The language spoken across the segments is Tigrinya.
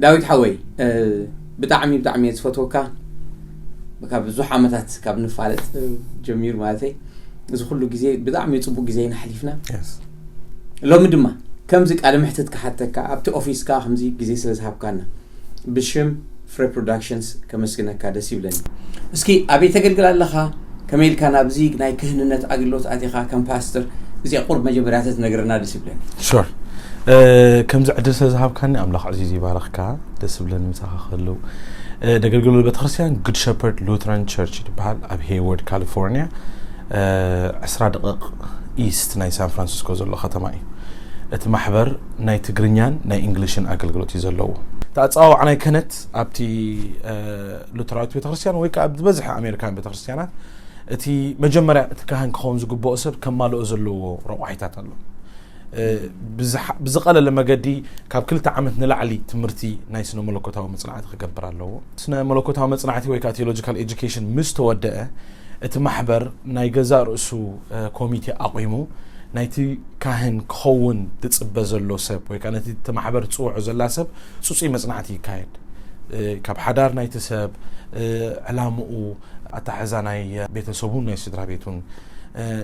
ዳዊት ሓወይ፣ ብጣዕሚ ብጣዕሚ እየ ዝፈትወካ። ካብ ብዙሕ ዓመታት ካብ ንፋለጥ ጀሚሩ ማለተይ፣ እዚ ኩሉ ግዜ ብጣዕሚ ጽቡቅ ግዜ ኢና ኣሕሊፍና። ሎሚ ድማ ከምዚ ቃለ መሕትት ክሓተካ ኣብቲ ኦፊስካ ከምዚ ግዜ ስለ ዝሃብካና ብሽም ፍረ ፕሮዳክሽንስ ከመስግነካ ደስ ይብለኒ። እስኪ ኣበይ ተገልግል ኣለኻ? ከመይ ኢልካ ናብዚ ናይ ክህንነት ኣገልግሎት ኣቲኻ ከም ፓስተር? እዚኣ ቁርብ መጀመርያ ተትነግረና ደስ ይብለኒ። ሹር። ከምዚ ዕድል ስለ ዝሃብካኒ ኣምላኽ ዕዚዝ ይባረኽካ። ደስ ይብለኒ ምሳኻ ክህልው። ደገልግሎ ቤተክርስትያን ጉድ ሸፐርድ ሉትራን ቸርች ይበሃል። ኣብ ሄይወርድ ካሊፎርኒያ ዕስራ ደቂቕ ኢስት ናይ ሳን ፍራንሲስኮ ዘሎ ከተማ እዩ። እቲ ማሕበር ናይ ትግርኛን ናይ እንግሊሽን ኣገልግሎት እዩ ዘለዎ። እቲ ኣጸዋውዓ ናይ ክህነት ኣብቲ ሉተራዊት ቤተክርስትያን ወይ ከዓ ኣብ ዝበዝሐ ኣሜሪካን ቤተክርስትያናት እቲ መጀመርያ እቲ ካህን ክኸውን ዝግብኦ ሰብ ከማልኦ ዘለዎ ረቋሒታት ኣሎ። ብዝቐለለ መገዲ ካብ ክልተ ዓመት ንላዕሊ ትምህርቲ ናይ ስነ መለኮታዊ መጽናዕቲ ክገብር ኣለዎ። ስነ መለኮታዊ መጽናዕቲ ወይ ከዓ ቴዎሎጂካል ኤጁኬሽን ምስ ተወደአ እቲ ማሕበር ናይ ገዛእ ርእሱ ኮሚቴ ኣቑሙ ናይቲ ካህን ክኸውን ዝጽበ ዘሎ ሰብ ወይ ከዓ ነቲ እቲ ማሕበር ትጽውዖ ዘላ ሰብ ጽጹይ መጽናዕቲ ይካየድ። ካብ ሓዳር ናይቲ ሰብ፣ ዕላምኡ፣ ኣተሓሕዛ ናይ ቤተሰቡን ናይ ስድራ ቤቱን፣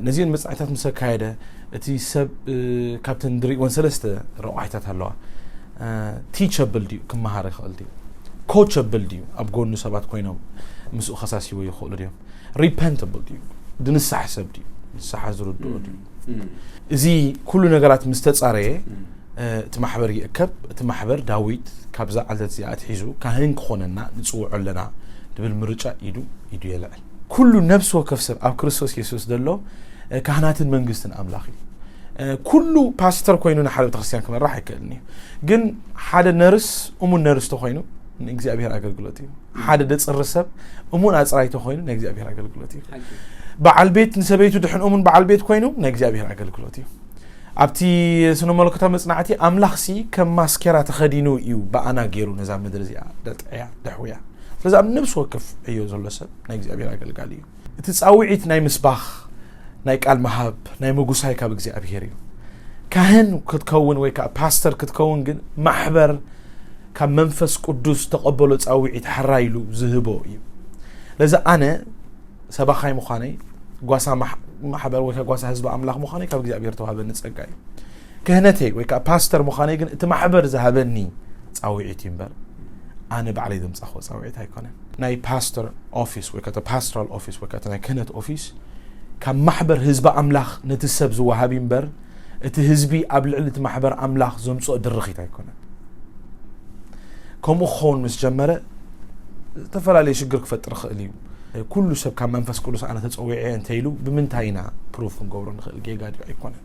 ነዚአን መጽናዕትታት ምስ ኣካየደ እቲ ሰብ ካብተን ዝርእወን ሰለስተ ረቋሒታት ኣለዋ። ቲቸብል ድዩ፣ ክመሃር ይኽእል ድዩ? ኮቸብል ድዩ፣ ኣብ ጎኑ ሰባት ኮይኖም ምስኡ ከሳሲዎ ይኽእሉ ድዮም? ሪፐንተብል ድዩ፣ ዝንሳሕ ሰብ ድዩ፣ ንስሓ ዝርድኦ ድዩ? እዚ ኩሉ ነገራት ምስ ተጻረየ እቲ ማሕበር ይእከብ። እቲ ማሕበር ዳዊት ካብዛ ዕለት እዚኣ ኣትሒዙ ካህን ክኾነና ንጽውዖ ኣለና ድብል ምርጫ ኢዱ ኢዱ የልዕል። ኩሉ ነፍሲ ወከፍ ሰብ ኣብ ክርስቶስ የሱስ ዘሎ ካህናትን መንግስትን ኣምላኽ እዩ። ኩሉ ፓስተር ኮይኑ ንሓደ ቤተክርስትያን ክመራሕ ኣይክእልን እዩ። ግን ሓደ ነርስ፣ እሙን ነርስ ተኮይኑ ንእግዚኣብሔር ኣገልግሎት እዩ። ሓደ ደጽሪ ሰብ እሙን ኣጽራይ ተኮይኑ ናይ እግዚኣብሔር ኣገልግሎት እዩ። በዓል ቤት ንሰበይቱ ድሕን እሙን በዓል ቤት ኮይኑ ናይ እግዚኣብሔር ኣገልግሎት እዩ። ኣብቲ ስነ መለኮታዊ መጽናዕቲ ኣምላኽሲ ከም ማስኬራ ተኸዲኑ እዩ ብኣና ገይሩ ነዛ ምድሪ እዚኣ ደጥዕያ ደሕውያ። ስለዚ ኣብ ነብሲ ወከፍ ዕዮ ዘሎ ሰብ ናይ እግዚኣብሔር ኣገልጋሊ እዩ። እቲ ጻውዒት ናይ ምስባኽ፣ ናይ ቃል ምሃብ፣ ናይ ምጉሳይ ካብ እግዚኣብሔር እዩ። ካህን ክትከውን ወይ ከዓ ፓስተር ክትከውን ግን ማሕበር ካብ መንፈስ ቅዱስ ተቐበሎ ጻውዒት ሕራይ ኢሉ ዝህቦ እዩ። ለዚ ኣነ ሰባኻይ ምዃነይ ጓሳ ማሕ- ማሕበር ወይ ከዓ ጓሳ ህዝቢ ኣምላኽ ምዃነይ ካብ እግዚኣብሔር ተዋህበኒ ጸጋ እዩ። ክህነተይ ወይ ከዓ ፓስተር ምዃነይ ግን እቲ ማሕበር ዝሃበኒ ጻውዒት እዩ እምበር ኣነ ባዕለይ ዘምጻኽዎ ጻውዒት ኣይኮነን። ናይ ፓስተር ኦፊስ ወይ ከዓ ፓስተራል ኦፊስ ወይ ከዓ ናይ ክህነት ኦፊስ ካብ ማሕበር ህዝቢ ኣምላኽ ነቲ ሰብ ዝወሃብ እዩ እምበር እቲ ህዝቢ ኣብ ልዕሊ እቲ ማሕበር ኣምላኽ ዘምጽኦ ድርኺት ኣይኮነን። ከምኡ ክኸውን ምስ ጀመረ ዝተፈላለየ ሽግር ክፈጥር ይኽእል እዩ። ኩሉ ሰብ ካብ መንፈስ ቅዱስ ኣነ ተጸዊዐ እንተ ኢሉ ብምንታይ ኢና ፕሩፍ ክንገብሮ ንኽእል? ጌጋ ድዩ ኣይኮነን?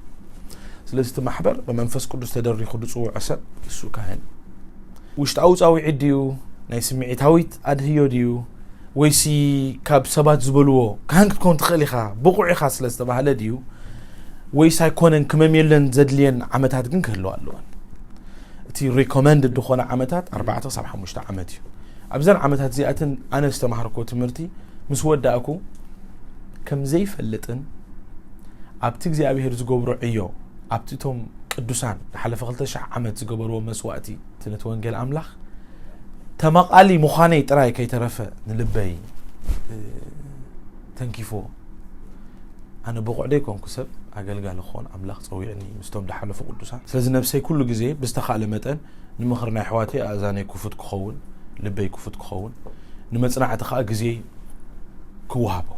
ስለዚ እቲ ማሕበር ብመንፈስ ቅዱስ ተደሪኹ ዝጽውዖ ሰብ እሱ ካህን እዩ። ውሽጣዊ ጻውዒት ድዩ? ናይ ስምዒታዊት ኣድህዮ ድዩ? ወይሲ ካብ ሰባት ዝበልዎ ካህን ክትከውን ትኽእል ኢኻ ብቑዕ ኢኻ ስለ ዝተባህለ ድዩ? ወይስ ኣይኮነን ክመም የለን ዘድልየን ዓመታት ግን ክህልዋ ኣለወን። እቲ ሪኮመንድ ዝኾነ ዓመታት ኣርባዕተ ክሳብ ሓሙሽተ ዓመት እዩ። ኣብዘን ዓመታት እዚኣትን ኣነ ዝተማሃርኮ ትምህርቲ ምስ ወዳእኩ ከም ዘይፈልጥን ኣብቲ እግዚኣብሔር ዝገብሮ ዕዮ ኣብቲ እቶም ቅዱሳን ዝሓለፈ ክልተ ሽሕ ዓመት ዝገበርዎ መስዋእቲ እቲ ነቲ ወንጌል ኣምላኽ ተማቓሊ ምዃነይ ጥራይ ከይተረፈ ንልበይ ተንኪፎ ኣነ ብቑዕ ደይኮንኩ ሰብ ኣገልጋሊ ክኾን ኣምላኽ ጸዊዕኒ ምስቶም ዝሓለፉ ቅዱሳን። ስለዚ ነብሰይ ኩሉ ግዜ ብዝተኻእለ መጠን ንምኽሪ ናይ ኣሕዋተይ ኣእዛነይ ክፉት ክኸውን፣ ልበይ ክፉት ክኸውን፣ ንመጽናዕቲ ከኣ ግዜ ክወሃቦ።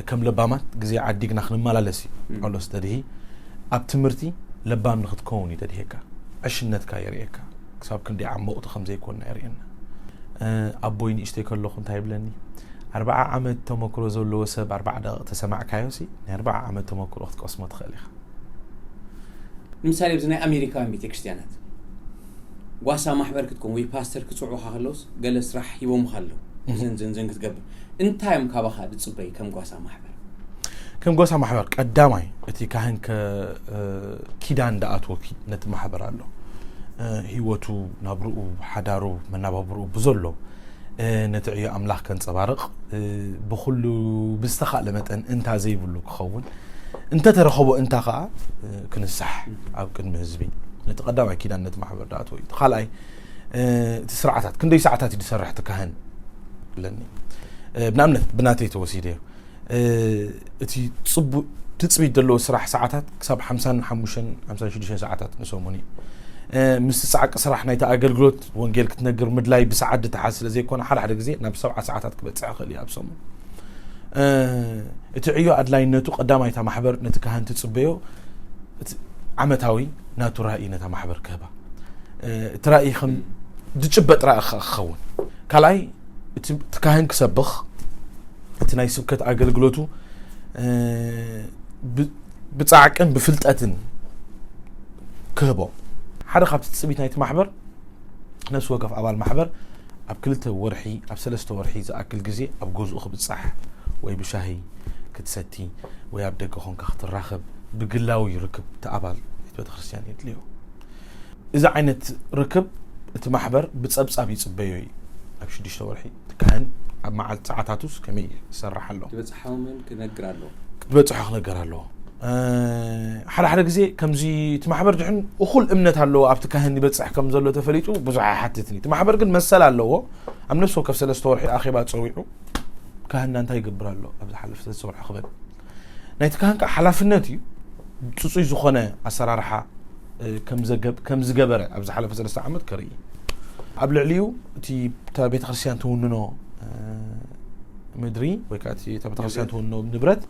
ከም ለባማት ግዜ ዓዲግና ክንመላለስ እዩ። ም። ጳውሎስ ተድሂ ኣብ ትምህርቲ ለባም ንኽትከውን እዩ ተድሄካ። ዕሽነትካ የርእየካ። ክሳብ ክንደይ ዓሞቕቲ ከም ዘይኮንና የርእየና። ኣቦይ ንእሽተይ ከለኹ እንታይ ይብለኒ፣ ኣርባዓ ዓመት ተመክሮ ዘለዎ ሰብ ኣርባዓ ደቂቕ ተሰማዕካዮ ሲ ናይ ኣርባዓ ዓመት ተመክሮ ክትቀስሞ ትኽእል ኢኻ። ንምሳሌ ኣብዚ ናይ ኣሜሪካውያን ቤተክርስትያናት ጓሳ ማሕበር ክትከውን ወይ ፓስተር ክጽውዑኻ ከለውስ ገለ ስራሕ ሂቦምኻ ኣለዉ። እዘን ዘንዘን ክትገብር እንታይ እዮም ካባኻ ዝጽበዩ ከም ጓሳ ማሕበር? ከም ጓሳ ማሕበር ቀዳማይ እቲ ካህን ኪዳን ዳኣትዎ ነቲ ማሕበር ኣሎ። ህይወቱ፣ ናብርኡ፣ ሓዳሩ፣ መናባብርኡ ብዘሎ ነቲ ዕዮ ኣምላኽ ከንጸባርቕ ብኹሉ ብዝተኻእለ መጠን እንታ ዘይብሉ ክኸውን እንተተረኸቦ እንታ ኸኣ ክንሳሕ ኣብ ቅድሚ ህዝቢ ነቲ ቀዳማይ ኪዳን ነቲ ማሕበር ዳኣትዎ እዩ። እቲ ካልኣይ እቲ ስርዓታት ክንደይ ሰዓታት እዩ ዝሰርሕ እቲ ካህን ኣለኒ። ብንኣብነት ብናተይ ተወሲደ እዩ። እቲ ትፅቢት ዘለዎ ስራሕ ሰዓታት ክሳብ ሓምሳን ሓሙሽተን ሓምሳን ሽዱሽተን ሰዓታት ንሰሙን እዩ። ምስ ፃዕቂ ስራሕ ናይቲ ኣገልግሎት ወንጌል ክትነግር ምድላይ ብሰዓት ድተሓዝ ስለ ዘይኮነ፣ ሓደ ሓደ ግዜ ናብ ሰብዓ ሰዓታት ክበፅሕ ይኽእል እዩ ኣብ ሰሙን። እቲ ዕዮ ኣድላይነቱ ቀዳማይ እታ ማሕበር ነቲ ካህን ትፅበዮ ዓመታዊ ናቱ ራእይ ነታ ማሕበር ክህባ። እቲ ራእይ ከም ዝጭበጥ ራእይ ክኸውን። ካልኣይ እቲ ካህን ክሰብኽ፣ እቲ ናይ ስብከት ኣገልግሎቱ ብፃዕቅን ብፍልጠትን ክህቦ። ሓደ ካብቲ ትፅቢት ናይቲ ማሕበር ነፍሲ ወከፍ ኣባል ማሕበር ኣብ ክልተ ወርሒ፣ ኣብ ሰለስተ ወርሒ ዝኣክል ግዜ ኣብ ገዝኡ ክብፃሕ ወይ ብሻሂ ክትሰቲ ወይ ኣብ ደገ ኮንካ ክትራኸብ ብግላዊ ርክብ እቲ ኣባል ናይቲ ቤተክርስትያን የድልዮ። እዚ ዓይነት ርክብ እቲ ማሕበር ብፀብፃብ ይፅበዮ እዩ። ኣብ ሽዱሽተ ወርሒ እቲ ካህን ኣብ መዓልቲ ሰዓታቱስ ከመይ ይሰርሕ ኣሎ? ዝበፅሖምን ክነግር ኣለዎ። ክትበፅሖ ክነገር ኣለዎ። ሓደ ሓደ ግዜ ከምዚ እቲ ማሕበር ድሕን እኹል እምነት ኣለዎ ኣብቲ ካህን ይበፅሕ ከም ዘሎ ተፈሊጡ ብዙሕ ኣይሓትትን እዩ። እቲ ማሕበር ግን መሰል ኣለዎ። ኣብ ነፍሲ ወከፍ ሰለስተ ወርሒ ኣኼባ ፀዊዑ ካህንና እንታይ ይገብር ኣሎ ኣብ ዝሓለፈ ሰለስተ ወርሒ ክበል። ናይቲ ካህን ከዓ ሓላፍነት እዩ ፅፁይ ዝኾነ ኣሰራርሓ ከም ዝገበረ ኣብ ዝሓለፈ ሰለስተ ዓመት ከርኢ። ኣብ ልዕሊኡ እቲ ቤተክርስትያን ትውንኖ ምድሪ ወይ ከዓ እታ ቤተክርስትያን ትውንኖ ንብረት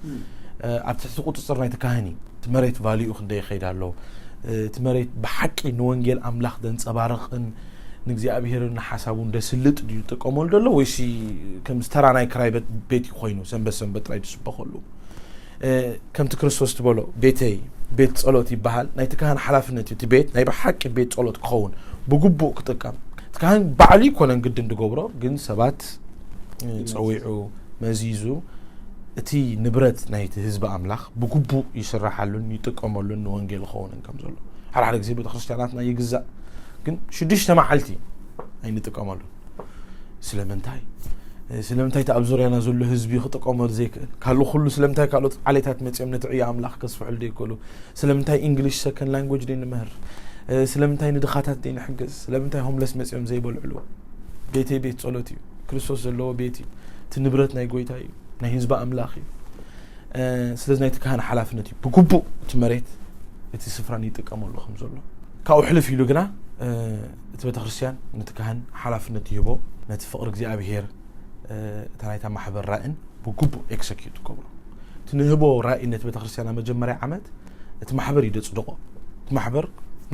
ኣብ ትሕቲ ቁፅፅር ናይቲ ካህን እዩ። እቲ መሬት ቫሊኡ ክንደይ ይኸይድ ኣሎ፣ እቲ መሬት ብሓቂ ንወንጌል ኣምላኽ ዘንፀባርቕን ንእግዚኣብሔርን ንሓሳቡን ደስልጥ ድዩ ዝጥቀመሉ ዘሎ ወይሲ ከም ዝተራ ናይ ክራይ ቤት እዩ ኮይኑ ሰንበት ሰንበት ጥራይ ዝስበኸሉ? ከምቲ ክርስቶስ ዝበሎ ቤተይ ቤት ጸሎት ይበሃል። ናይቲ ካህን ሓላፍነት እዩ እቲ ቤት ናይ ብሓቂ ቤት ጸሎት ክኸውን ብግቡእ ክጥቀም። እቲ ካህን ባዕሉ ይኮነን ግድን ዝገብሮ፣ ግን ሰባት ጸዊዑ መዚዙ እቲ ንብረት ናይቲ ህዝቢ ኣምላኽ ብግቡእ ይስራሓሉን ይጥቀመሉን ንወንጌል ክኸውንን ከም ዘሎ። ሓደ ሓደ ግዜ ቤተክርስትያናትና ይግዛእ፣ ግን ሽዱሽተ መዓልቲ ኣይንጥቀመሉን። ስለምንታይ? ስለምንታይ እቲ ኣብ ዙርያና ዘሎ ህዝቢ ክጥቀመሉ ዘይክእል? ካልእ ኩሉ ስለምንታይ ካልኦት ዓሌታት መጺኦም ነቲ ዕዮ ኣምላኽ ከስፍሑሉ ዘይክእሉ? ስለምንታይ ኢንግሊሽ ሰከንድ ላንጉጅ ዘይንምህር? ስለምንታይ ንድኻታት ዘይንሕግዝ? ስለምንታይ ሆምለስ መጺኦም ዘይበልዕሉ? ቤተይ ቤት ጸሎት እዩ። ክርስቶስ ዘለዎ ቤት እዩ። እቲ ንብረት ናይ ጎይታ እዩ። ናይ ህዝቢ ኣምላኽ እዩ። ስለዚ ናይቲ ካህን ሓላፍነት እዩ ብግቡእ እቲ መሬት እቲ ስፍራን ይጥቀመሉ ከም ዘሎ። ካብኡ ሕልፍ ኢሉ ግና እቲ ቤተክርስትያን ነቲ ካህን ሓላፍነት ይህቦ፣ ነቲ ፍቕሪ እግዚኣብሔር እታ ናይታ ማሕበር ራእን ብግቡእ ኤክሰኪዩት ክገብሮ። እቲ ንህቦ ራእይ ነቲ ቤተክርስትያን ኣብ መጀመርያ ዓመት እቲ ማሕበር እዩ ደጽድቆ። እቲ ማሕበር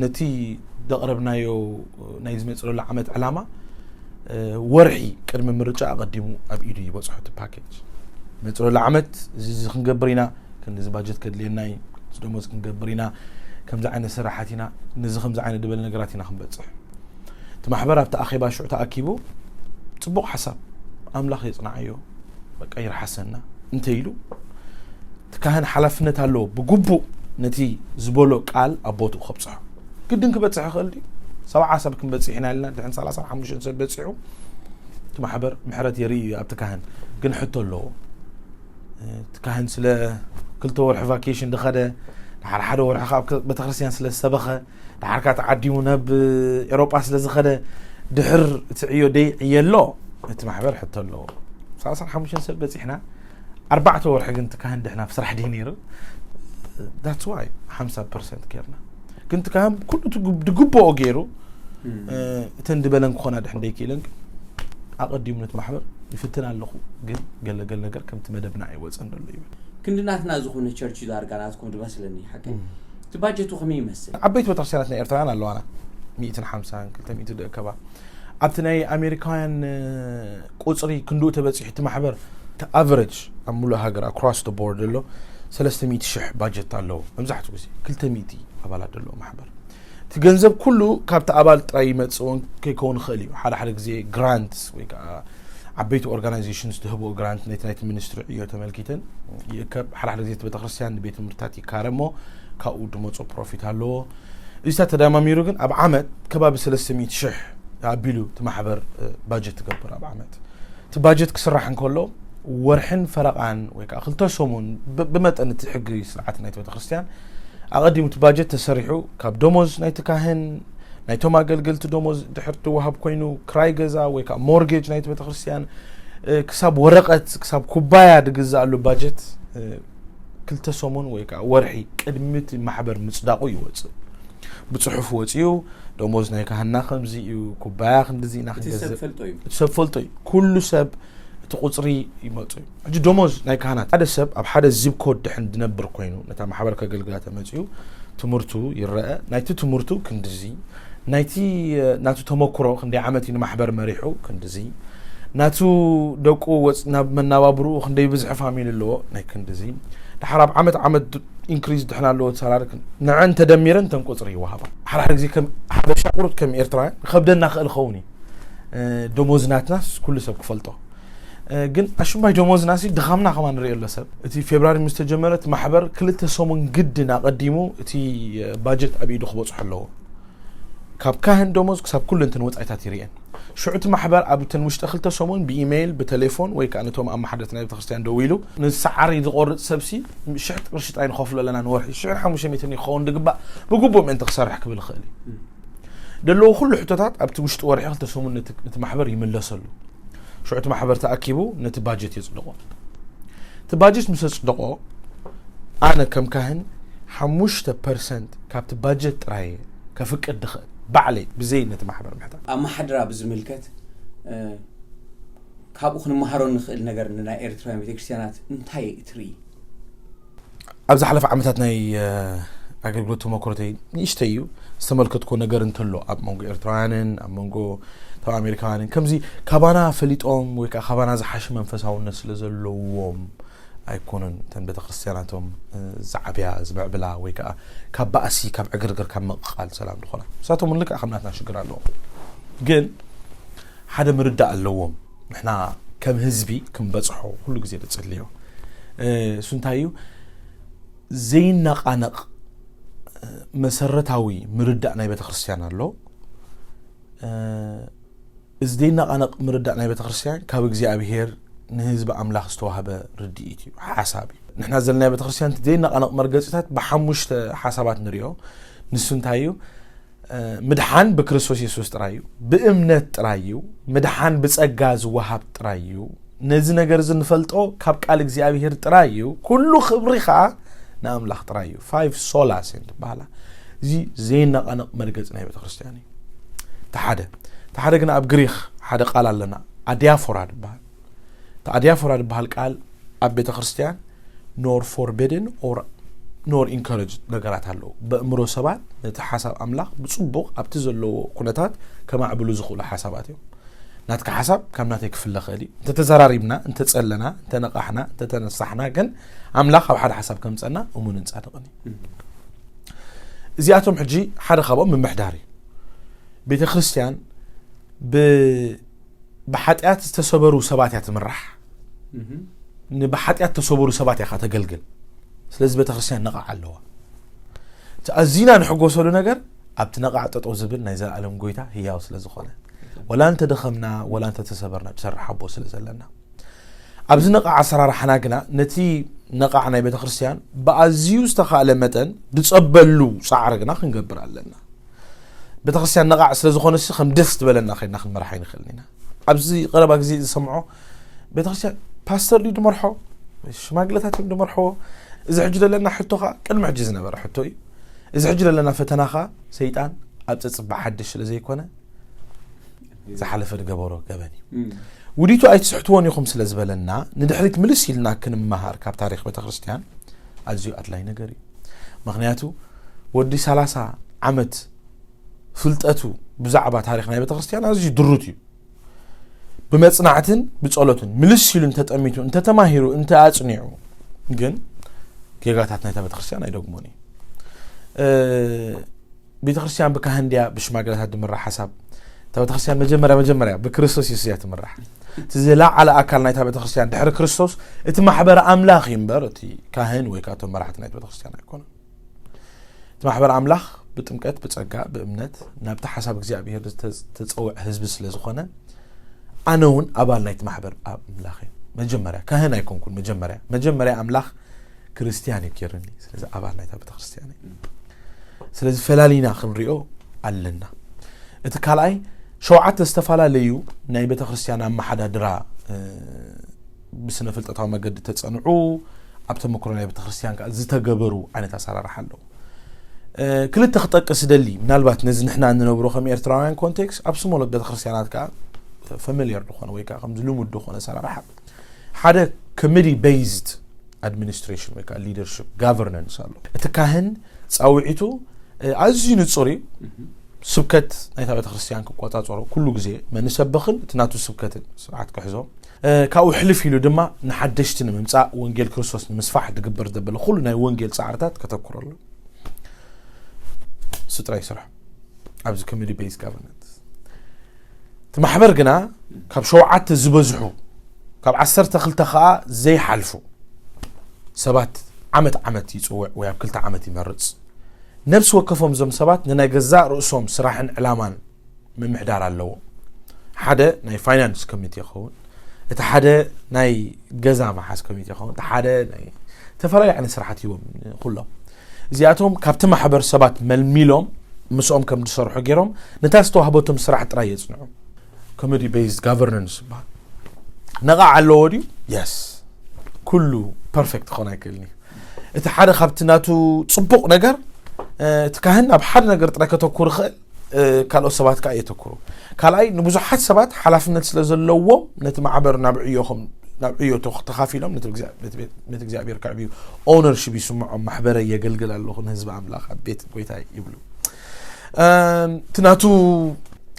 ነቲ ደቕረብናዮ ናይ ዝመጽእ ዘሎ ዓመት ዕላማ ወርሒ ቅድሚ ምርጫ ኣቐዲሙ ኣብ ኢዱ ይበጽሖ እቲ ፓኬጅ። መጽእ ዘሎ ዓመት እዚ እዚ ክንገብር ኢና፣ ክንዚ ባጀት ከድልየና እዩ፣ እዚ ደሞዝ ክንገብር ኢና፣ ከምዚ ዓይነት ስራሓት ኢና፣ ነዚ ከምዚ ዓይነት ዝበለ ነገራት ኢና ክንበጽሕ። እቲ ማሕበር ኣብቲ ኣኼባ ሽዑ ተኣኪቡ ጽቡቕ ሓሳብ ኣምላኽ የጽንዓዮ፣ በቃ ይርሓሰና እንተ ኢሉ እቲ ካህን ሓላፍነት ኣለዎ ብግቡእ ነቲ ዝበሎ ቃል ኣብ ቦትኡ ከብጽሖ። ግድን ክበጽሕ ይኽእል ድዩ? ሰብዓ ሰብ ክንበጽሕ ኢና ኢልና ድሕን ሰላሳን ሓሙሽተን ሰብ በጺሑ እቲ ማሕበር ምሕረት የርኢ እዩ ኣብቲ ካህን። ግን ሕቶ ኣለዎ። እቲ ካህን ስለ ክልተ ወርሒ ቫኬሽን ዝኸደ፣ ድሓር ሓደ ወርሒ ካብ ቤተክርስትያን ስለ ዝሰበኸ፣ ድሓር ከዓ ተዓዲሙ ናብ ኤሮጳ ስለ ዝኸደ፣ ድሕር እቲ ዕዮ ደይ ዕየ ኣሎ እቲ ማሕበር ሕቶ ኣለዎ። ሰላሳን ሓሙሽተን ሰብ በፂሕና ኣርባዕተ ወርሒ ግን እቲ ካህን ድሕና ኣብ ስራሕ ድዩ ነይሩ? That's why ሓምሳ ፐርሰንት ጌርና። ግን እቲ ካህን ኩሉ ድግብኦ ገይሩ እተን ድበለን ክኾና ድሕን ደይክኢለን ግን ኣቐዲሙ ነቲ ማሕበር ይፍትን ኣለኹ፣ ግን ገለገል ነገር ከምቲ መደብና ኣይወፀን ዘሎ ይብል። ክንዲ ናትና ዝኾነ ቸርች እዩ ዳርጋ ናትኩም ድመስለኒ። ሓቀይ እቲ ባጀቱ ከመይ ይመስል? ዓበይቲ ቤተክርስትያናት ናይ ኤርትራውያን ኣለዋና፣ ሚእትን ሓምሳን ክልተ ሚእቲ ደእከባ። ኣብቲ ናይ ኣሜሪካውያን ቁፅሪ ክንድኡ ተበፂሑ እቲ ማሕበር ኣቨረጅ ኣብ ሙሉእ ሃገር across the board ዘሎ ሰለስተ ሚእቲ ሽሕ ባጀት ኣለዎ። መብዛሕትኡ ግዜ ክልተ ሚእቲ ኣባላት ዘለዎ ማሕበር። እቲ ገንዘብ ኩሉ ካብቲ ኣባል ጥራይ ይመጽእ እውን ከይከውን ይኽእል እዩ። ሓደ ሓደ ግዜ ግራንት ወይ ከዓ ዓበይቲ ኦርጋናይዜሽንስ ዝህብኦ ግራንት ነቲ ናይቲ ሚኒስትሪ ዕዮ ተመልኪተን ይእከብ። ሓደ ሓደ ግዜ እቲ ቤተክርስትያን ንቤት ትምህርትታት ይካረ እሞ ካብኡ ድመጾ ፕሮፊት ኣለዎ። እዚታት ተዳማሚሩ ግን ኣብ ዓመት ከባቢ ሰለስተ ሚእቲ ሽሕ ኣቢሉ እቲ ማሕበር ባጀት ትገብር ኣብ ዓመት። እቲ ባጀት ክስራሕ እንከሎ ወርሕን ፈረቓን ወይ ከዓ ክልተ ሰሙን ብመጠን እቲ ሕጊ ስርዓት ናይቲ ቤተክርስትያን ኣቐዲሙ እቲ ባጀት ተሰሪሑ ካብ ደሞዝ ናይቲ ካህን ናይቶም ኣገልገልቲ ደሞዝ ድሕር ትወሃብ ኮይኑ፣ ክራይ ገዛ ወይ ከዓ ሞርጌጅ ናይቲ ቤተክርስትያን፣ እ፣ ክሳብ ወረቐት፣ ክሳብ ኩባያ ድግዛኣሉ ባጀት፣ እ፣ ክልተ ሰሙን ወይ ከዓ ወርሒ ቅድሚ እቲ ማሕበር ምጽዳቑ ይወጽእ። ብጽሑፍ ወጺኡ፣ ደሞዝ ናይ ካህንና ከምዚ እዩ፣ ኩባያ ክንድዚ ኢና እቲ ሰብ ክንገዝእ። ፈልጦ እዩ። እቲ ሰብ ፈልጦ እዩ። ኩሉ ሰብ እቲ ቁጽሪ ይመጹ እዩ። ሕጂ ደሞዝ ናይ ካህናት፣ ሓደ ሰብ ኣብ ሓደ ዚፕ ኮድ ድሕን ድነብር ኮይኑ፣ ነታ ማሕበር ከገልግላ ተመጺኡ፣ ትምህርቱ ይረአ። ናይቲ ትምህርቱ ክንድዚ፣ ናይቲ፣ እ፣ ናቱ ተመክሮ ክንደይ ዓመት እዩ ንማሕበር መሪሑ ክንድዚ፣ ናቱ ደቁ ወጽ-፣ ናብ መናባብርኡ ክንደይ ብዝሒ ፋሚሊ ኣለዎ ናይ ክንድዚ፣ ድሓር ኣብ ዓመት ዓመት ኢንክሪዝ ድሕን ኣለዎ ሳላሪ ክን-፣ ንዐን ተደሚረን ተን ቁጽሪ ይወሃባ። ሓደ ሓደ ግዜ ከም ሓበሻ ቁሩብ ከም ኤርትራውያን ከብደና ክእል ኸውን እዩ። እ፣ ደሞዝ ናትናስ ኩሉ ሰብ ክፈልጦ። እ፣ ግን ኣሽምባይ ደሞዝና ሲ ድኻምና ከማን ንሪኦ ኣሎ ሰብ። እቲ ፌብራሪ ምስ ተጀመረ እቲ ማሕበር ክልተ ሰሙን ግድን ኣቐዲሙ እቲ፣ እ፣ ባጀት ኣብ ኢዱ ክበጽሖ ኣለዎ። ካብ ካህን ደሞዝ ክሳብ ኩሉ እንተን ወጻኢታት ይርእየን። ሽዑ እቲ ማሕበር ኣብ እተን ውሽጢ ክልተ ሰሙን ብኢሜይል፣ ብቴሌፎን ወይ ከኣ ነቶም ኣመሓደርቲ ናይ ቤተክርስትያን ደዊሉ ንሰዓሪ ዝቆርጽ ሰብሲ ሽሕ ቅርሺ ጥራይ ንኸፍሎ ኣለና ንወርሒ፣ ሽሕን ሓሙሽተ ሚእትን ክኸውን ዝግባእ ብግቡእ ምእንቲ ክሰርሕ ክብል ይኽእል እዩ። ደለዎ ኩሉ ሕቶታት ኣብቲ ውሽጢ ወርሒ ክልተ ሰሙን ነቲ፣ ነቲ ማሕበር ይምለሰሉ። ሽዑ እቲ ማሕበር ተኣኪቡ ነቲ ባጀት የጽድቆ። እቲ ባጀት ምስ ኣጽደቆ፣ ኣነ ከም ካህን ሓሙሽተ ፐርሰንት ካብቲ ባጀት ጥራይ ከፍቅድ ድኽእል፣ ባዕለይ፣ ብዘይ ነቲ ማሕበር ምሕታት። ኣመሓድራ ብዝምልከት፣ እ፣ ካብኡ ክንመሃሮ ንኽእል ነገር ንናይ ኤርትራውያን ቤተክርስትያናት እንታይ ትርኢ? ኣብ ዝሓለፈ ዓመታት ናይ፣ እ፣ ኣገልግሎት ተመክሮተይ ንእሽተይ እዩ ዝተመልከትኩ ነገር እንተሎ፣ ኣብ መንጎ ኤርትራውያንን ኣብ መንጎ እቶም ኣሜሪካውያንን፣ ከምዚ ካባና ፈሊጦም ወይ ከዓ ካባና ዝሓሸ መንፈሳውነት ስለ ዘለዎም ኣይኮኑን እተን ቤተክርስትያናቶም፣ እ፣ ዝዓብያ፣ ዝምዕብላ ወይ ከዓ ካብ ባእሲ፣ ካብ ዕግርግር፣ ካብ ምቕቓል ሰላም ዝኾና። ንሳቶም እውን ልክዕ ከም ናትና ሽግር ኣለዎም። ግን ሓደ ምርዳእ ኣለዎም። ንሕና ከም ህዝቢ ክንበጽሖ ኩሉ ግዜ ንጽልዮ። እ፣ እሱ እንታይ እዩ? ዘይነቓነቕ፣ እ፣ መሰረታዊ ምርዳእ ናይ ቤተክርስትያን ኣሎ። እ፣ እዚ ዘይነቓነቕ ምርዳእ ናይ ቤተክርስትያን ካብ እግዚኣብሄር ንህዝቢ ኣምላኽ ዝተዋህበ ርድኢት እዩ፣ ሓሳብ እዩ። ንሕና ዘለናዮ ቤተክርስትያን እቲ ዘይነቓነቕ መርገጺታት ብሓሙሽተ ሓሳባት ንሪኦ። ንሱ እንታይ እዩ? እ፣ ምድሓን ብክርስቶስ የሱስ ጥራይ እዩ። ብእምነት ጥራይ እዩ። ምድሓን ብጸጋ ዝወሃብ ጥራይ እዩ። ነዚ ነገር እዚ ንፈልጦ ካብ ቃል እግዚኣብሄር ጥራይ እዩ። ኩሉ ክብሪ ኸኣ ንኣምላኽ ጥራይ እዩ። ፋይቭ ሶላስ እየን ዝበሃላ። እዚ ዘይነቓነቕ መርገጺ ናይ ቤተክርስትያን እዩ። እቲ ሓደ። እቲ ሓደ ግን ኣብ ግሪኽ ሓደ ቃል ኣለና፣ ኣዲያፎራ ዝበሃል። እቲ ኣዲያፎራ ዝበሃል ቃል ኣብ ቤተክርስትያን ኖር ፎርቤድን ኦር ኖር ኢንካረጅ ነገራት ኣለዉ። በእምሮ ሰባት ነቲ ሓሳብ ኣምላኽ ብጽቡቕ ኣብቲ ዘለዎ ኩነታት ከማዕብሉ ዝኽእሉ ሓሳባት እዮም። ናትካ ሓሳብ ካብ ናተይ ክፍለ ክእል እዩ። እንተተዘራሪብና፣ እንተጸለና፣ እንተነቓሕና፣ እንተተነሳሕና ግን ኣምላኽ ኣብ ሓደ ሓሳብ ከምጸና እሙንን ጻድቕን እዩ። እዚኣቶም ሕጂ ሓደ ካብኦም ምምሕዳር እዩ። ቤተክርስትያን ብ-፣ ብሓጢኣት ዝተሰበሩ ሰባት እያ ትምራሕ። እህ። ንብሓጢኣት ተሰበሩ ሰባት እያ ኸዓ ተገልግል። ስለዚ ቤተክርስትያን ነቓዕ ኣለዋ። እቲ ኣዚና ንሕጎሰሉ ነገር ኣብቲ ነቓዕ ጠጠው ዝብል ናይ ዘለኣለም ጎይታ ህያው ስለ ዝኾነ፣ ወላ እንተደኸምና፣ ወላ እንተተሰበርና፣ ዝሰርሕ ኣቦ ስለ ዘለና። ኣብዚ ነቓዕ ኣሰራርሓና ግና ነቲ ነቓዕ ናይ ቤተክርስትያን ብኣዝዩ ዝተኻእለ መጠን ዝጸበሉ ጻዕሪ ግና ክንገብር ኣለና። ቤተክርስትያን ነቓዕ ስለ ዝኾነሲ ከም ደስ ዝበለና ኸይድና ክንመርሓ ኣይንኽእልን ኢና። ኣብዚ ቀረባ ግዜ ዝሰምዖ ቤተክርስትያን ፓስተር ድዩ ዝመርሖ? ሽማግለታት እዮም ዝመርሕዎ? እዚ ሕጂ ዘለና ሕቶ ኸዓ ቅድሚ ሕጂ ዝነበረ ሕቶ እዩ። እዚ ሕጂ ዘለና ፈተና ኸዓ ሰይጣን ኣብ ጸጽባ ሓድሽ ስለ ዘይኮነ ዝሓለፈ ዝገበሮ ገበን እዩ። እም። ውዲቱ ኣይትስሕትዎን ኢኹም ስለ ዝበለና ንድሕሪት ምልስ ኢልና ክንመሃር ካብ ታሪኽ ቤተክርስትያን ኣዝዩ ኣድላይ ነገር እዩ። ምኽንያቱ ወዲ ሰላሳ ዓመት ፍልጠቱ ብዛዕባ ታሪኽ ናይ ቤተክርስትያን ኣዝዩ ድሩት እዩ። ብመጽናዕትን ብጸሎትን ምልስ ኢሉ እንተጠሚቱ፣ እንተተማሂሩ፣ እንተኣጽኒዑ ግን ጌጋታት ናይታ ቤተክርስትያን ኣይደግሞን እዩ። እ፣ ቤተክርስትያን ብካህን ድያ ብሽማግለታት ድምራሕ ሓሳብ? እታ ቤተክርስትያን መጀመርያ መጀመርያ ብክርስቶስ የሱስ እያ ትምራሕ። እቲ ዝለዓለ ኣካል ናይታ ቤተክርስትያን ድሕሪ ክርስቶስ እቲ ማሕበር ኣምላኽ እዩ እምበር፣ እቲ ካህን ወይ ከዓ እቶም መራሕቲ ናይቲ ቤተክርስትያን ኣይኮኑን። እቲ ማሕበር ኣምላኽ ብጥምቀት፣ ብጸጋ፣ ብእምነት ናብቲ ሓሳብ እግዚኣብሔር ዝተጸውዐ ህዝቢ ስለ ዝኾነ፣ ኣነ እውን ኣባል ናይቲ ማሕበር ኣምላኽ እየ። መጀመርያ ካህን ኣይኮንኩን፣ መጀመርያ፣ መጀመርያ ኣምላኽ ክርስትያን እዩ ጌርኒ። ስለዚ ኣባል ናይታ ቤተክርስትያን እየ። ስለዚ ፈላሊና ክንሪኦ ኣለና። እቲ ካልኣይ ሸውዓተ ዝተፈላለዩ ናይ ቤተክርስትያን ኣመሓዳድራ ብስነ ፍልጠታዊ መገዲ ተፀንዑ ኣብ ተመክሮ ናይ ቤተክርስትያን ከዓ ዝተገበሩ ዓይነት ኣሰራርሓ ኣለዉ። ክልተ ክጠቅስ ደሊ ምናልባት ነዚ ንሕና እንነብሮ ከም ኤርትራውያን ኮንቴክስት ኣብ ስሞሎት ቤተክርስትያናት ከዓ ፈሚልየር ዝኾነ ወይ ከዓ ከምዚ ልሙድ ዝኾነ ኣሰራርሓ ሓደ ኮሚቲ ቤዝድ ኣድሚኒስትሬሽን ወይ ከዓ ሊደርሽፕ ጋቨርነንስ ኣሎ። እቲ ካህን ፃውዒቱ ኣዝዩ ንፁር እዩ። ስብከት ናይታ ቤተክርስትያን ክቆፃፀሮ ኩሉ ግዜ መን ሰበኽን እቲ ናቱ ስብከትን ስርዓት ክሕዞ ካብኡ ሕልፍ ኢሉ ድማ ንሓደሽቲ ንምምፃእ ወንጌል ክርስቶስ ንምስፋሕ ዝግበር ዘበለ ኩሉ ናይ ወንጌል ፃዕርታት ከተኩረሉ እሱ ጥራይ ይሰርሖ ኣብዚ ኮሚቲ ቤዝ ጋቨርነንስ። እቲ ማሕበር ግና ካብ ሸውዓተ ዝበዝሑ ካብ ዓሰርተ ክልተ ከዓ ዘይሓልፉ ሰባት ዓመት ዓመት ይፅውዕ ወይ ኣብ ክልተ ዓመት ይመርፅ። ነብሲ ወከፎም እዞም ሰባት ንናይ ገዛእ ርእሶም ስራሕን ዕላማን ምምሕዳር ኣለዎ። ሓደ ናይ ፋይናንስ ኮሚቴ ይኸውን፣ እቲ ሓደ ናይ ገዛ መሓዝ ኮሚቴ ይኸውን፣ እቲ ሓደ ናይ ዝተፈላለዩ ዓይነት ስራሓት ይቦም ኩሎም። እዚኣቶም ካብቲ ማሕበር ሰባት መልሚሎም ምስኦም ከም ዝሰርሑ ገይሮም ነታ ዝተዋህበቶም ስራሕ ጥራይ የፅንዑ። ኮሚቲ ቤዝድ ጋቨርነንስ ይበሃል። ነቓዕ ኣለዎ ድዩ? የስ። ኩሉ ፐርፌክት ክኾን ኣይክእልን እዩ። እቲ ሓደ ካብቲ ናቱ ፅቡቕ ነገር እቲ ካህን ኣብ ሓደ ነገር ጥራይ ከተኩር ይኽእል፣ ካልኦት ሰባት ከዓ የተኩሩ። ካልኣይ ንብዙሓት ሰባት ሓላፍነት ስለ ዘለዎም ነቲ ማሕበር ናብ ዕዮኹም ናብ ዕዮ ተኻፊሎም ነቲ እግዚኣብሔር ከዕብዩ ኦነርሽፕ ይስምዖም። ማሕበረ የገልግል ኣለኹ ንህዝቢ ኣምላኽ ኣብ ቤት ጎይታ ይብሉ። እቲ ናቱ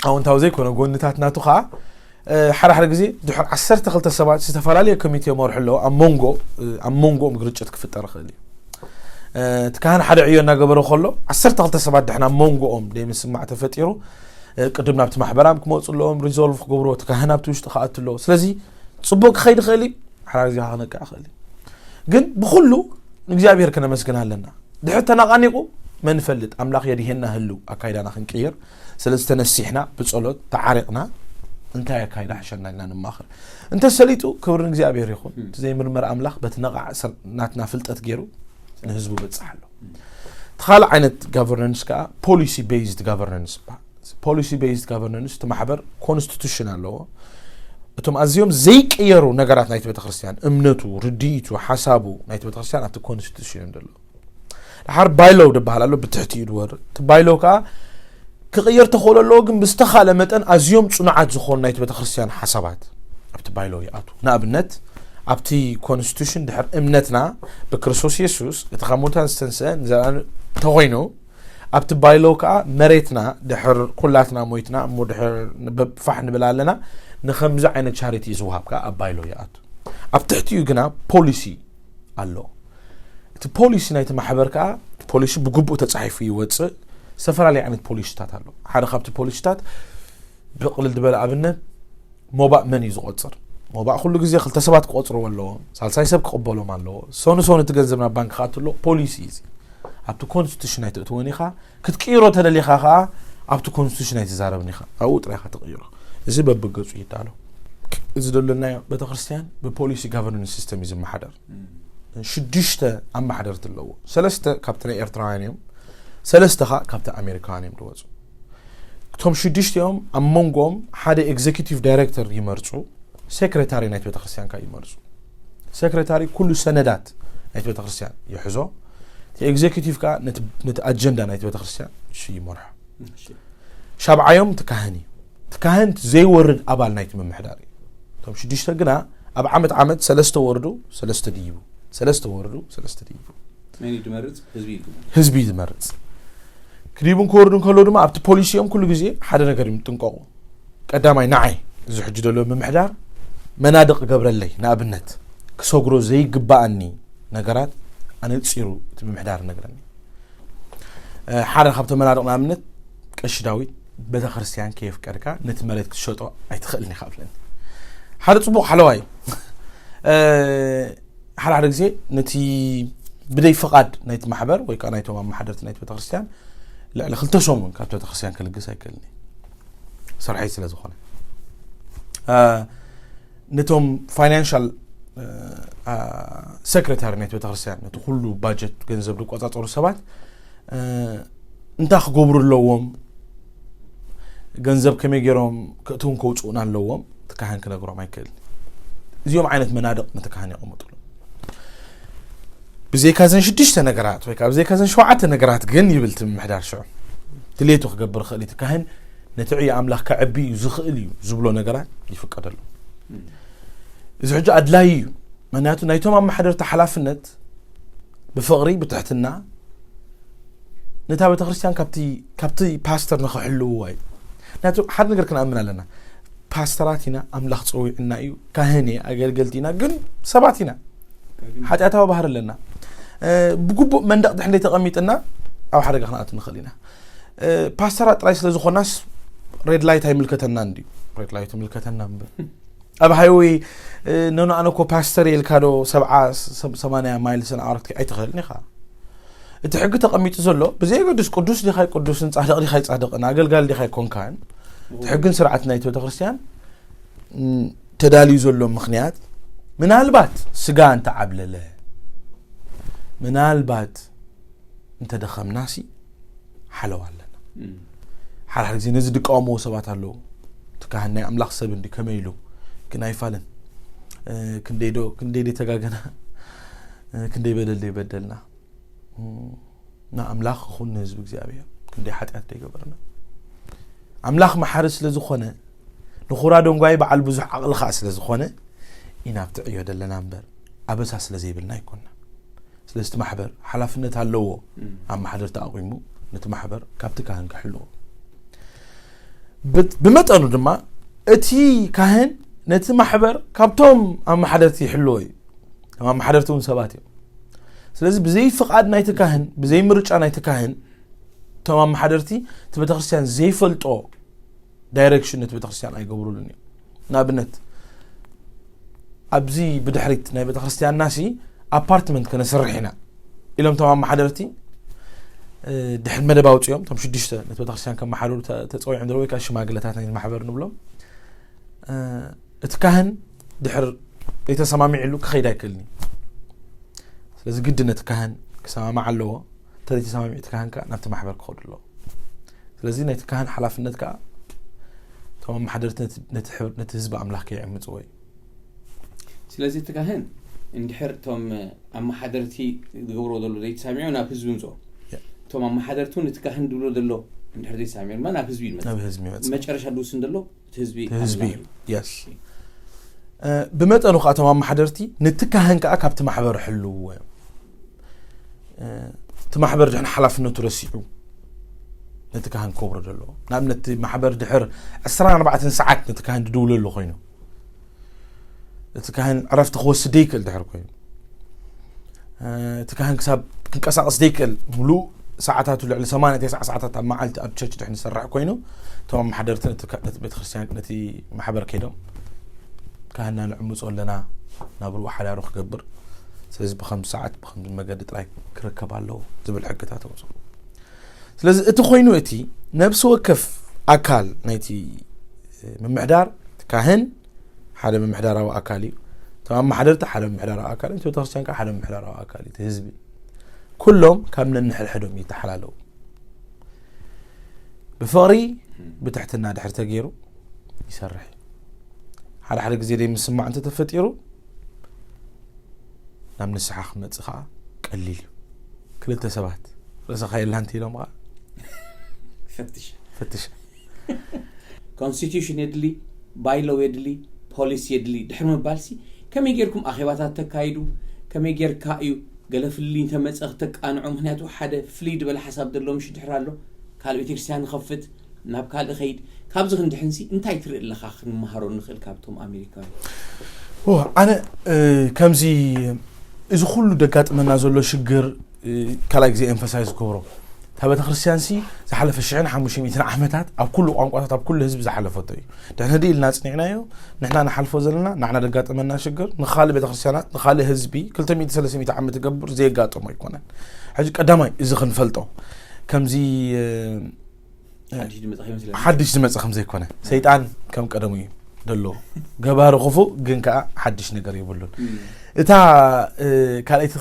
ኣውንታዊ ዘይኮነ ጎንታት ናቱ ከዓ ሓደ ሓደ ግዜ ድሕር ዓሰርተ ክልተ ሰባት ዝተፈላለየ ኮሚቴ መርሑ ኣለዎ ኣብ መንጎ ኣብ መንጎኦም ግርጭት ክፍጠር ይኽእል እዩ። እቲ ካህን ሓደ ዕዮ እናገበረ ከሎ ዓሰርተ ክልተ ሰባት ድሕና ኣብ መንጎኦም ደይ ምስማዕ ተፈጢሩ ቅድም ናብቲ ማሕበራም ክመፁ ኣለዎም ሪዞልቭ ክገብርዎ እቲ ካህን ኣብቲ ውሽጢ ክኣቱ ኣለዎ። ስለዚ ፅቡቅ ክኸይድ ይኽእል እዩ፣ ሓደ ግዜ ክነቅዕ ይኽእል እዩ። ግን ብኩሉ ንእግዚኣብሔር ከነመስግን ኣለና። ድሕር ተናቃኒቁ መን ይፈልጥ ኣምላኽ የድሄና ህሉ ኣካይዳና ክንቅይር። ስለዚ ተነሲሕና ብጸሎት ተዓሪቕና እንታይ ኣካይዳ ሕሸና ኢልና ንማኽር። እንተ ሰሊጡ ክብሪ ንእግዚኣብሔር ይኹን። እቲ ዘይምርመር ኣምላኽ በቲ ነቓዕ ስር ናትና ፍልጠት ገይሩ ንህዝቡ በጽሕ ኣሎ። እቲ ካልእ ዓይነት ጋቨርነንስ ከዓ ፖሊሲ ቤዝድ ጋቨርነንስ ይበሃል። ፖሊሲ ቤዝድ ጋቨርነንስ እቲ ማሕበር ኮንስቲቱሽን ኣለዎ። እቶም ኣዝዮም ዘይቀየሩ ነገራት ናይቲ ቤተክርስትያን እምነቱ፣ ርድኢቱ፣ ሓሳቡ ናይቲ ቤተክርስትያን ኣብቲ ኮንስቲቱሽን እዮም ዘለዉ። ድሓር ባይሎው ዝበሃል ኣሎ ብትሕቲኡ ዝወርድ እቲ ባይሎው ከዓ ክቕየር ተኽእሎ ኣለዎ ግን ብዝተኻእለ መጠን ኣዝዮም ፅኑዓት ዝኾኑ ናይቲ ቤተክርስትያን ሓሳባት ኣብቲ ባይሎው ይኣቱ። ንኣብነት ኣብቲ ኮንስቲቱሽን ድሕር እምነትና ብክርስቶስ የሱስ እቲ ካብ ሙታን ዝተንስአ ንዘለኣለም ተኾይኑ ኣብቲ ባይሎው ከዓ መሬትና ድሕር ኩላትና ሞይትና እሞ ድሕር ፋሕ ንብል ኣለና ንከምዚ ዓይነት ቻሪቲ ዝውሃብ ከዓ ኣብ ባይሎው ይኣቱ። ኣብ ትሕቲኡ ግና ፖሊሲ ኣሎ። እቲ ፖሊሲ ናይቲ ማሕበር ከዓ ፖሊሲ ብግቡእ ተፃሒፉ ይወፅእ። ዝተፈላለዩ ዓይነት ፖሊሲታት ኣሎ። ሓደ ካብቲ ፖሊሲታት ብቕልል ዝበለ ኣብነት ሞባእ መን እዩ ዝቆፅር? ሞባእ ኩሉ ግዜ ክልተ ሰባት ክቆፅርዎ ኣለዎም፣ ሳልሳይ ሰብ ክቕበሎም ኣለዎ። ሰኑ ሰኑ እቲ ገንዘብ ናብ ባንክ ክኣቱ ኣለዎ። ፖሊሲ እዩ እዚ። ኣብቲ ኮንስቲቱሽን ኣይትእትዎን ኢኻ። ክትቅይሮ ተደሊኻ ከዓ ኣብቲ ኮንስቲቱሽን ኣይትዛረብን ኢኻ። ኣብኡ ጥራይ ኢኻ ትቕይሮ። እዚ በብገፁ ይዳሎ። እዚ ደለናዮ ቤተክርስትያን ብፖሊሲ ጋቨርነንስ ሲስተም እዩ ዝመሓደር። ሽዱሽተ ኣመሓደርቲ ኣለዎ። ሰለስተ ካብቲ ናይ ኤርትራውያን እዮም፣ ሰለስተ ከዓ ካብቲ ኣሜሪካውያን እዮም ዝወፁ። እቶም ሽዱሽቲኦም ኣብ መንጎኦም ሓደ ኤግዜኪቲቭ ዳይሬክተር ይመርፁ፣ ሴክሬታሪ ናይቲ ቤተክርስትያን ከዓ ይመርፁ። ሴክሬታሪ ኩሉ ሰነዳት ናይቲ ቤተክርስትያን ይሕዞ፣ እቲ ኤግዜኪቲቭ ከዓ ነቲ ኣጀንዳ ናይቲ ቤተክርስትያን እሱ ይመርሖ። ሻብዓዮም እቲ ካህን እዩ። እቲ ካህን ዘይወርድ ኣባል ናይቲ ምምሕዳር እዩ። እቶም ሽዱሽተ ግና ኣብ ዓመት ዓመት ሰለስተ ወርዱ ሰለስተ ድይቡ፣ ሰለስተ ወርዱ ሰለስተ ድይቡ። ህዝቢ ዝመርፅ። ክድይቡን ክወርዱን ከለዉ ድማ ኣብቲ ፖሊሲኦም ኩሉ ግዜ ሓደ ነገር እዮም ጥንቀቑ። ቀዳማይ ንዓይ እዚ ሕጂ ዘሎ ምምሕዳር መናድቕ ገብረለይ፣ ንኣብነት ክሰግሮ ዘይግባኣኒ ነገራት ኣነፂሩ እቲ ምምሕዳር ነግረኒ። ሓደ ካብቶም መናድቕ ንኣብነት ቀሺ ዳዊት ቤተክርስትያን ከየፍቀድካ ነቲ መሬት ክትሸጦ ኣይትኽእልን ኢኻ ብለኒ። ሓደ ፅቡቕ ሓለዋይ ሓደ ሓደ ግዜ ነቲ ብደይ ፍቓድ ናይቲ ማሕበር ወይ ከዓ ናይቶም ኣመሓደርቲ ናይቲ ቤተክርስትያን ልዕሊ ክልተ ሰሙን ካብቲ ቤተክርስትያን ክልግስ ኣይክእልን እዩ። ስርሐይ ስለ ዝኾነ ነቶም ፋይናንሻል ሰክሬታሪ ናይቲ ቤተክርስትያን ነቲ ኩሉ ባጀት ገንዘብ ዝቆፃፀሩ ሰባት እንታይ ክገብሩ ኣለዎም? ገንዘብ ከመይ ገይሮም ከእትውን ከውፅኡን ኣለዎም፣ እቲ ካህን ክነግሮም ኣይክእልን። እዚኦም ዓይነት መናድቕ ነቲ ካህን የቐምጥሉ። ብዘይካ ዘን ሽዱሽተ ነገራት ወይ ከዓ ብዘይካ ዘን ሸውዓተ ነገራት ግን ይብል እቲ ምምሕዳር ሽዑ ድሌቱ ክገብር ይኽእል እዩ። እቲ ካህን ነቲ ዕዮ ኣምላኽ ከዕቢ እዩ ዝኽእል እዩ ዝብሎ ነገራት ይፍቀደሉ። እዚ ሕጂ ኣድላዪ እዩ። ምክንያቱ ናይቶም ኣመሓደርቲ ሓላፍነት ብፍቕሪ ብትሕትና ነታ ቤተክርስትያን ካብቲ ካብቲ ፓስተር ንኽሕልውዋ እዩ። ምክንያቱ ሓደ ነገር ክንኣምን ኣለና። ፓስተራት ኢና፣ ኣምላኽ ፀዊዕና እዩ፣ ካህን እየ፣ ኣገልገልቲ ኢና፣ ግን ሰባት ኢና። ሓጢኣታዊ ባህሪ ኣለና። ብግቡእ መንደቕ ድሕንደይ ተቐሚጥና ኣብ ሓደጋ ክንኣቱ ንኽእል ኢና። ፓስተራት ጥራይ ስለ ዝኾናስ ሬድ ላይት ኣይምልከተናን ድዩ? ሬድ ላይት ይምልከተና እምበር ኣብ ሃይወይ ነኖ ኣነ እኮ ፓስተር የልካ ዶ ሰብዓ ሰማንያ ማይልስ ኣወር ኣይትኽእልን ኢኻ። እቲ ሕጊ ተቐሚጡ ዘሎ ብዘየገድስ ቅዱስ ዲኻይ ቅዱስን ጻድቕ ዲኻይ ጻድቕን ኣገልጋሊ ዲኻይ ኮንካን እቲ ሕግን ስርዓት ናይቲ ቤተክርስትያን ተዳልዩ ዘሎ ምኽንያት ምናልባት ስጋ እንተዓብለለ ምናልባት እንተደኸምናሲ ሓለዋ ኣለና። ሓደ ሓደ ግዜ ነዚ ዝቃወምዎ ሰባት ኣለዉ። እቲ ካህን ናይ ኣምላኽ ሰብ እንዲ ከመይ ኢሉ ግን ኣይፋልን። ክንደይ ዶ ክንደይ ዶ ተጋገና ክንደይ በደል ዶ ይበደልና ንኣምላኽ ይኹን ንህዝቢ እግዚኣብሔር ክንደይ ሓጢኣት ዶ ይገበርና። ኣምላኽ መሓሪ ስለ ዝኾነ ንኹራ ደንጓይ በዓል ብዙሕ ዓቕሊ ኸዓ ስለ ዝኾነ ኢና ኣብቲ ዕዮ ዘለና እምበር ኣበሳ ስለ ዘይብልና ኣይኮንና። ስለዚ እቲ ማሕበር ሓላፍነት ኣለዎ። ኣመሓደርቲ ኣቑሙ ነቲ ማሕበር ካብቲ ካህን ክሕልዎ ብመጠኑ ድማ እቲ ካህን ነቲ ማሕበር ካብቶም ኣመሓደርቲ ይሕልዎ እዩ። ኣመሓደርቲ እውን ሰባት እዮም። ስለዚ ብዘይ ፍቓድ ናይቲ ካህን ብዘይ ምርጫ ናይቲ ካህን እቶም ኣመሓደርቲ እቲ ቤተክርስትያን ዘይፈልጦ ዳይሬክሽን ነቲ ቤተክርስትያን ኣይገብሩሉን እዮም። ንኣብነት ኣብዚ ብድሕሪት ናይ ቤተክርስትያንና ሲ ኣፓርትመንት ከነስርሕ ኢና ኢሎም እቶም ኣመሓደርቲ ድሕሪ መደብ ኣውፅኦም እቶም ሽዱሽተ ነቲ ቤተክርስትያን ከመሓደሩ ተፀዊዖም ዘለዉ ወይ ከዓ ሽማግለታት ናይ ማሕበር ንብሎም እቲ ካህን ድሕር ዘይተሰማሚዕሉ ክኸይድ ኣይክእልን እዩ። ስለዚ ግዲ ነቲ ካህን ክሰማማዕ ኣለዎ። እንተዘይተሰማሚዑ እቲ ካህን ከዓ ናብቲ ማሕበር ክኸዱ ኣለዎ። ስለዚ ናይቲ ካህን ሓላፍነት ከዓ እቶም ኣመሓደርቲ ነቲ ህዝቢ ኣምላኽ ከይዕምፅዎ እዩ። ስለዚ እቲ ካህን እንድሕር እቶም ኣመሓደርቲ ዝገብርዎ ዘሎ ዘይተሳሚዑ ናብ ህዝቢ ምፅኦ እቶም ኣመሓደርቲ እውን እቲ ካህን ዝብሎ ዘሎ እንድሕር ዘይተሳሚዑ ድማ ናብ ህዝቢ ይመፅ ናብ ህዝቢ ይመፅ መጨረሻ ዝውስን ዘሎ እቲ ህዝቢ እቲ ህዝቢ ኣምላኽ እዩ። Yes። ብመጠኑ ከዓ እቶም ኣመሓደርቲ ነቲ ካህን ከዓ ካብቲ ማሕበር ሕልውዎ እዮም። እቲ ማሕበር ድሕን ሓላፍነቱ ረሲዑ ነቲ ካህን ክገብሮ ዘለዎ ንኣብነት እቲ ማሕበር ድሕር ዕስራን ኣርባዕተን ሰዓት ነቲ ካህን ድድውለሉ ኮይኑ እቲ ካህን ዕረፍቲ ክወስድ ዘይክእል ድሕር ኮይኑ እቲ ካህን ክሳብ ክንቀሳቀስ ዘይክእል ሙሉእ ሰዓታቱ ልዕሊ ሰማንያ ተስዓ ሰዓታት ኣብ መዓልቲ ኣብ ቸርች ድሕን ዝሰርሕ ኮይኑ እቶም ኣመሓደርቲ ነቲ ቤተክርስትያን ነቲ ማሕበር ከይዶም ካህንና ንዕምፆ ኣለና ናብርኡ ሓዳሩ ክገብር ስለዚ ብከምዚ ሰዓት ብከምዚ መገዲ ጥራይ ክርከብ ኣለዎ ዝብል ሕግታት ኣውፅኡ። ስለዚ እቲ ኮይኑ እቲ ነብሲ ወከፍ ኣካል ናይቲ ምምሕዳር ካህን ሓደ ምምሕዳራዊ ኣካል እዩ። እቶም ኣመሓደርቲ ሓደ ምምሕዳራዊ ኣካል እዩ። ቤተክርስትያን ከዓ ሓደ ምምሕዳራዊ ኣካል እዩ። ህዝቢ ኩሎም ካብ ነንሕድሕዶም ይተሓላለዉ። ብፍቕሪ ብትሕትና ድሕር ተገይሩ ይሰርሕ እዩ። ሓደ ሓደ ግዜ ደይ ምስማዕ እንተተፈጢሩ ናብ ንስሓ ክመፅእ ከዓ ቀሊል እዩ። ክልተ ሰባት ርእሰኻ የላንቲ ኢሎም ከዓ ፈትሽ ፈትሽ ኮንስቲቱሽን የድሊ ባይሎው የድሊ ፖሊስ የድሊ ድሕሪ ምባልሲ ከመይ ጌርኩም ኣኼባታት ተካይዱ ከመይ ጌርካ እዩ ገለ ፍልልይ እንተመፀ ክተቃንዖ ምክንያቱ ሓደ ፍልይ ዝበለ ሓሳብ ዘለዎ ምሽ ድሕር ኣሎ ካልእ ቤተክርስትያን ንኸፍት ናብ ካልእ ኸይድ ካብዚ ክንድሕንሲ እንታይ ትርኢ ኣለኻ ክንመሃሮ ንኽእል ካብቶም ኣሜሪካውያን ኣነ ከምዚ እዚ ኩሉ ደጋጥመና ዘሎ ሽግር ካልኣይ ግዜ ኤምፈሳይዝ ክገብሮ እታ ቤተክርስትያን ሲ ዝሓለፈ ሽሕን ሓሙሽተ ሚእትን ዓመታት ኣብ ኩሉ ቋንቋታት ኣብ ኩሉ ህዝቢ ዝሓለፈቶ እዩ። ድሕንዲ ኢልና ኣፅኒዕናዮ ንሕና ንሓልፎ ዘለና ንዓና ደጋጠመና ሽግር ንካልእ ቤተክርስትያናት ንካልእ ህዝቢ ክልተ ሚእቲ ሰለስተ ሚእቲ ዓመት ትገብር ዘየጋጠሞ ኣይኮነን። ሕጂ ቀዳማይ እዚ ክንፈልጦ ከምዚ ሓድሽ ዝመፀ ከም ዘይኮነ ሰይጣን ከም ቀደሙ እዩ ዘሎ ገባሪ ክፉእ ግን ከዓ ሓድሽ ነገር የብሉን። እታ ካልኣይቲ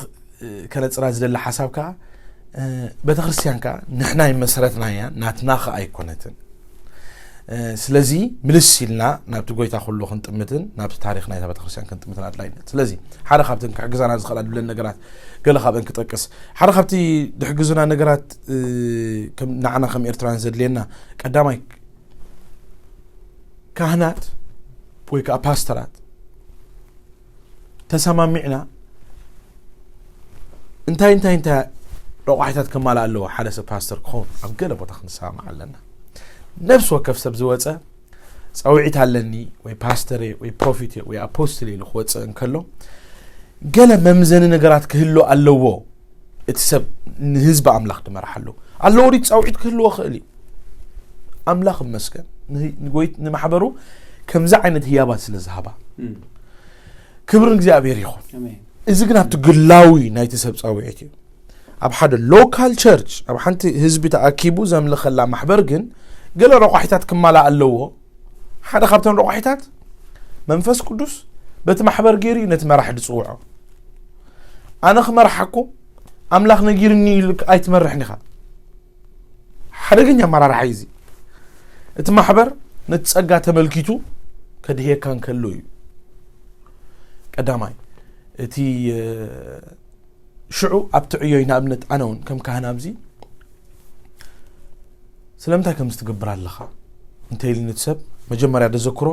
ከነፅራ ዝደሊ ሓሳብ ከዓ ቤተክርስትያን ከዓ ንሕና ይመሰረትናያ ናትና ከዓ ኣይኮነትን። ስለዚ ምልስ ኢልና ናብቲ ጎይታ ኩሉ ክንጥምትን ናብቲ ታሪኽ ናይታ ቤተክርስትያን ክንጥምትን ኣድላይነት። ስለዚ ሓደ ካብተን ክሕግዛና ዝኽእላ ድብለን ነገራት ገለ ካብአን ክጠቅስ፣ ሓደ ካብቲ ድሕግዙና ነገራት ንዓና ከም ኤርትራውያን ዘድልየና ቀዳማይ ካህናት ወይ ከዓ ፓስተራት ተሰማሚዕና እንታይ እንታይ እንታይ ረቋሒታት ከማላ ኣለዎ ሓደ ሰብ ፓስተር ክኸውን ኣብ ገለ ቦታ ክንሰማማዕ ኣለና። ነፍሲ ወከፍ ሰብ ዝወፀ ፃውዒት ኣለኒ ወይ ፓስተር ወይ ፕሮፊት ወይ ኣፖስትል ኢሉ ክወፅእ እንከሎ ገለ መምዘኒ ነገራት ክህሉ ኣለዎ። እቲ ሰብ ንህዝቢ ኣምላኽ ድመርሓሉ ኣለዎ ዲ ፃውዒት ክህልዎ ክእል እዩ። ኣምላኽ መስገን ንማሕበሩ ከምዚ ዓይነት ህያባት ስለ ዝሃባ ክብሪ እግዚኣብሔር ይኹን። እዚ ግን ኣብቲ ግላዊ ናይቲ ሰብ ፃውዒት እዩ። ኣብ ሓደ ሎካል ቸርች ኣብ ሓንቲ ህዝቢ ተኣኪቡ ዘምልኸላ ማሕበር ግን ገለ ረቋሒታት ክማላ ኣለዎ። ሓደ ካብተን ረቋሒታት መንፈስ ቅዱስ በቲ ማሕበር ገይሩ እዩ ነቲ መራሒ ዝፅውዖ። ኣነ ክመርሓኩም ኣምላኽ ነጊርኒ ኢሉ ኣይትመርሕን ኢኻ። ሓደገኛ ኣመራርሓ እዩ እዚ። እቲ ማሕበር ነቲ ጸጋ ተመልኪቱ ከድህየካ እንከሎ እዩ። ቀዳማይ እቲ ሽዑ ኣብቲ ዕዮይ ንኣብነት ኣነ እውን ከም ካህን ኣብዚ ስለምንታይ ከምዚ ትገብር ኣለኻ እንተ ኢልኒ እቲ ሰብ መጀመርያ ደዘክሮ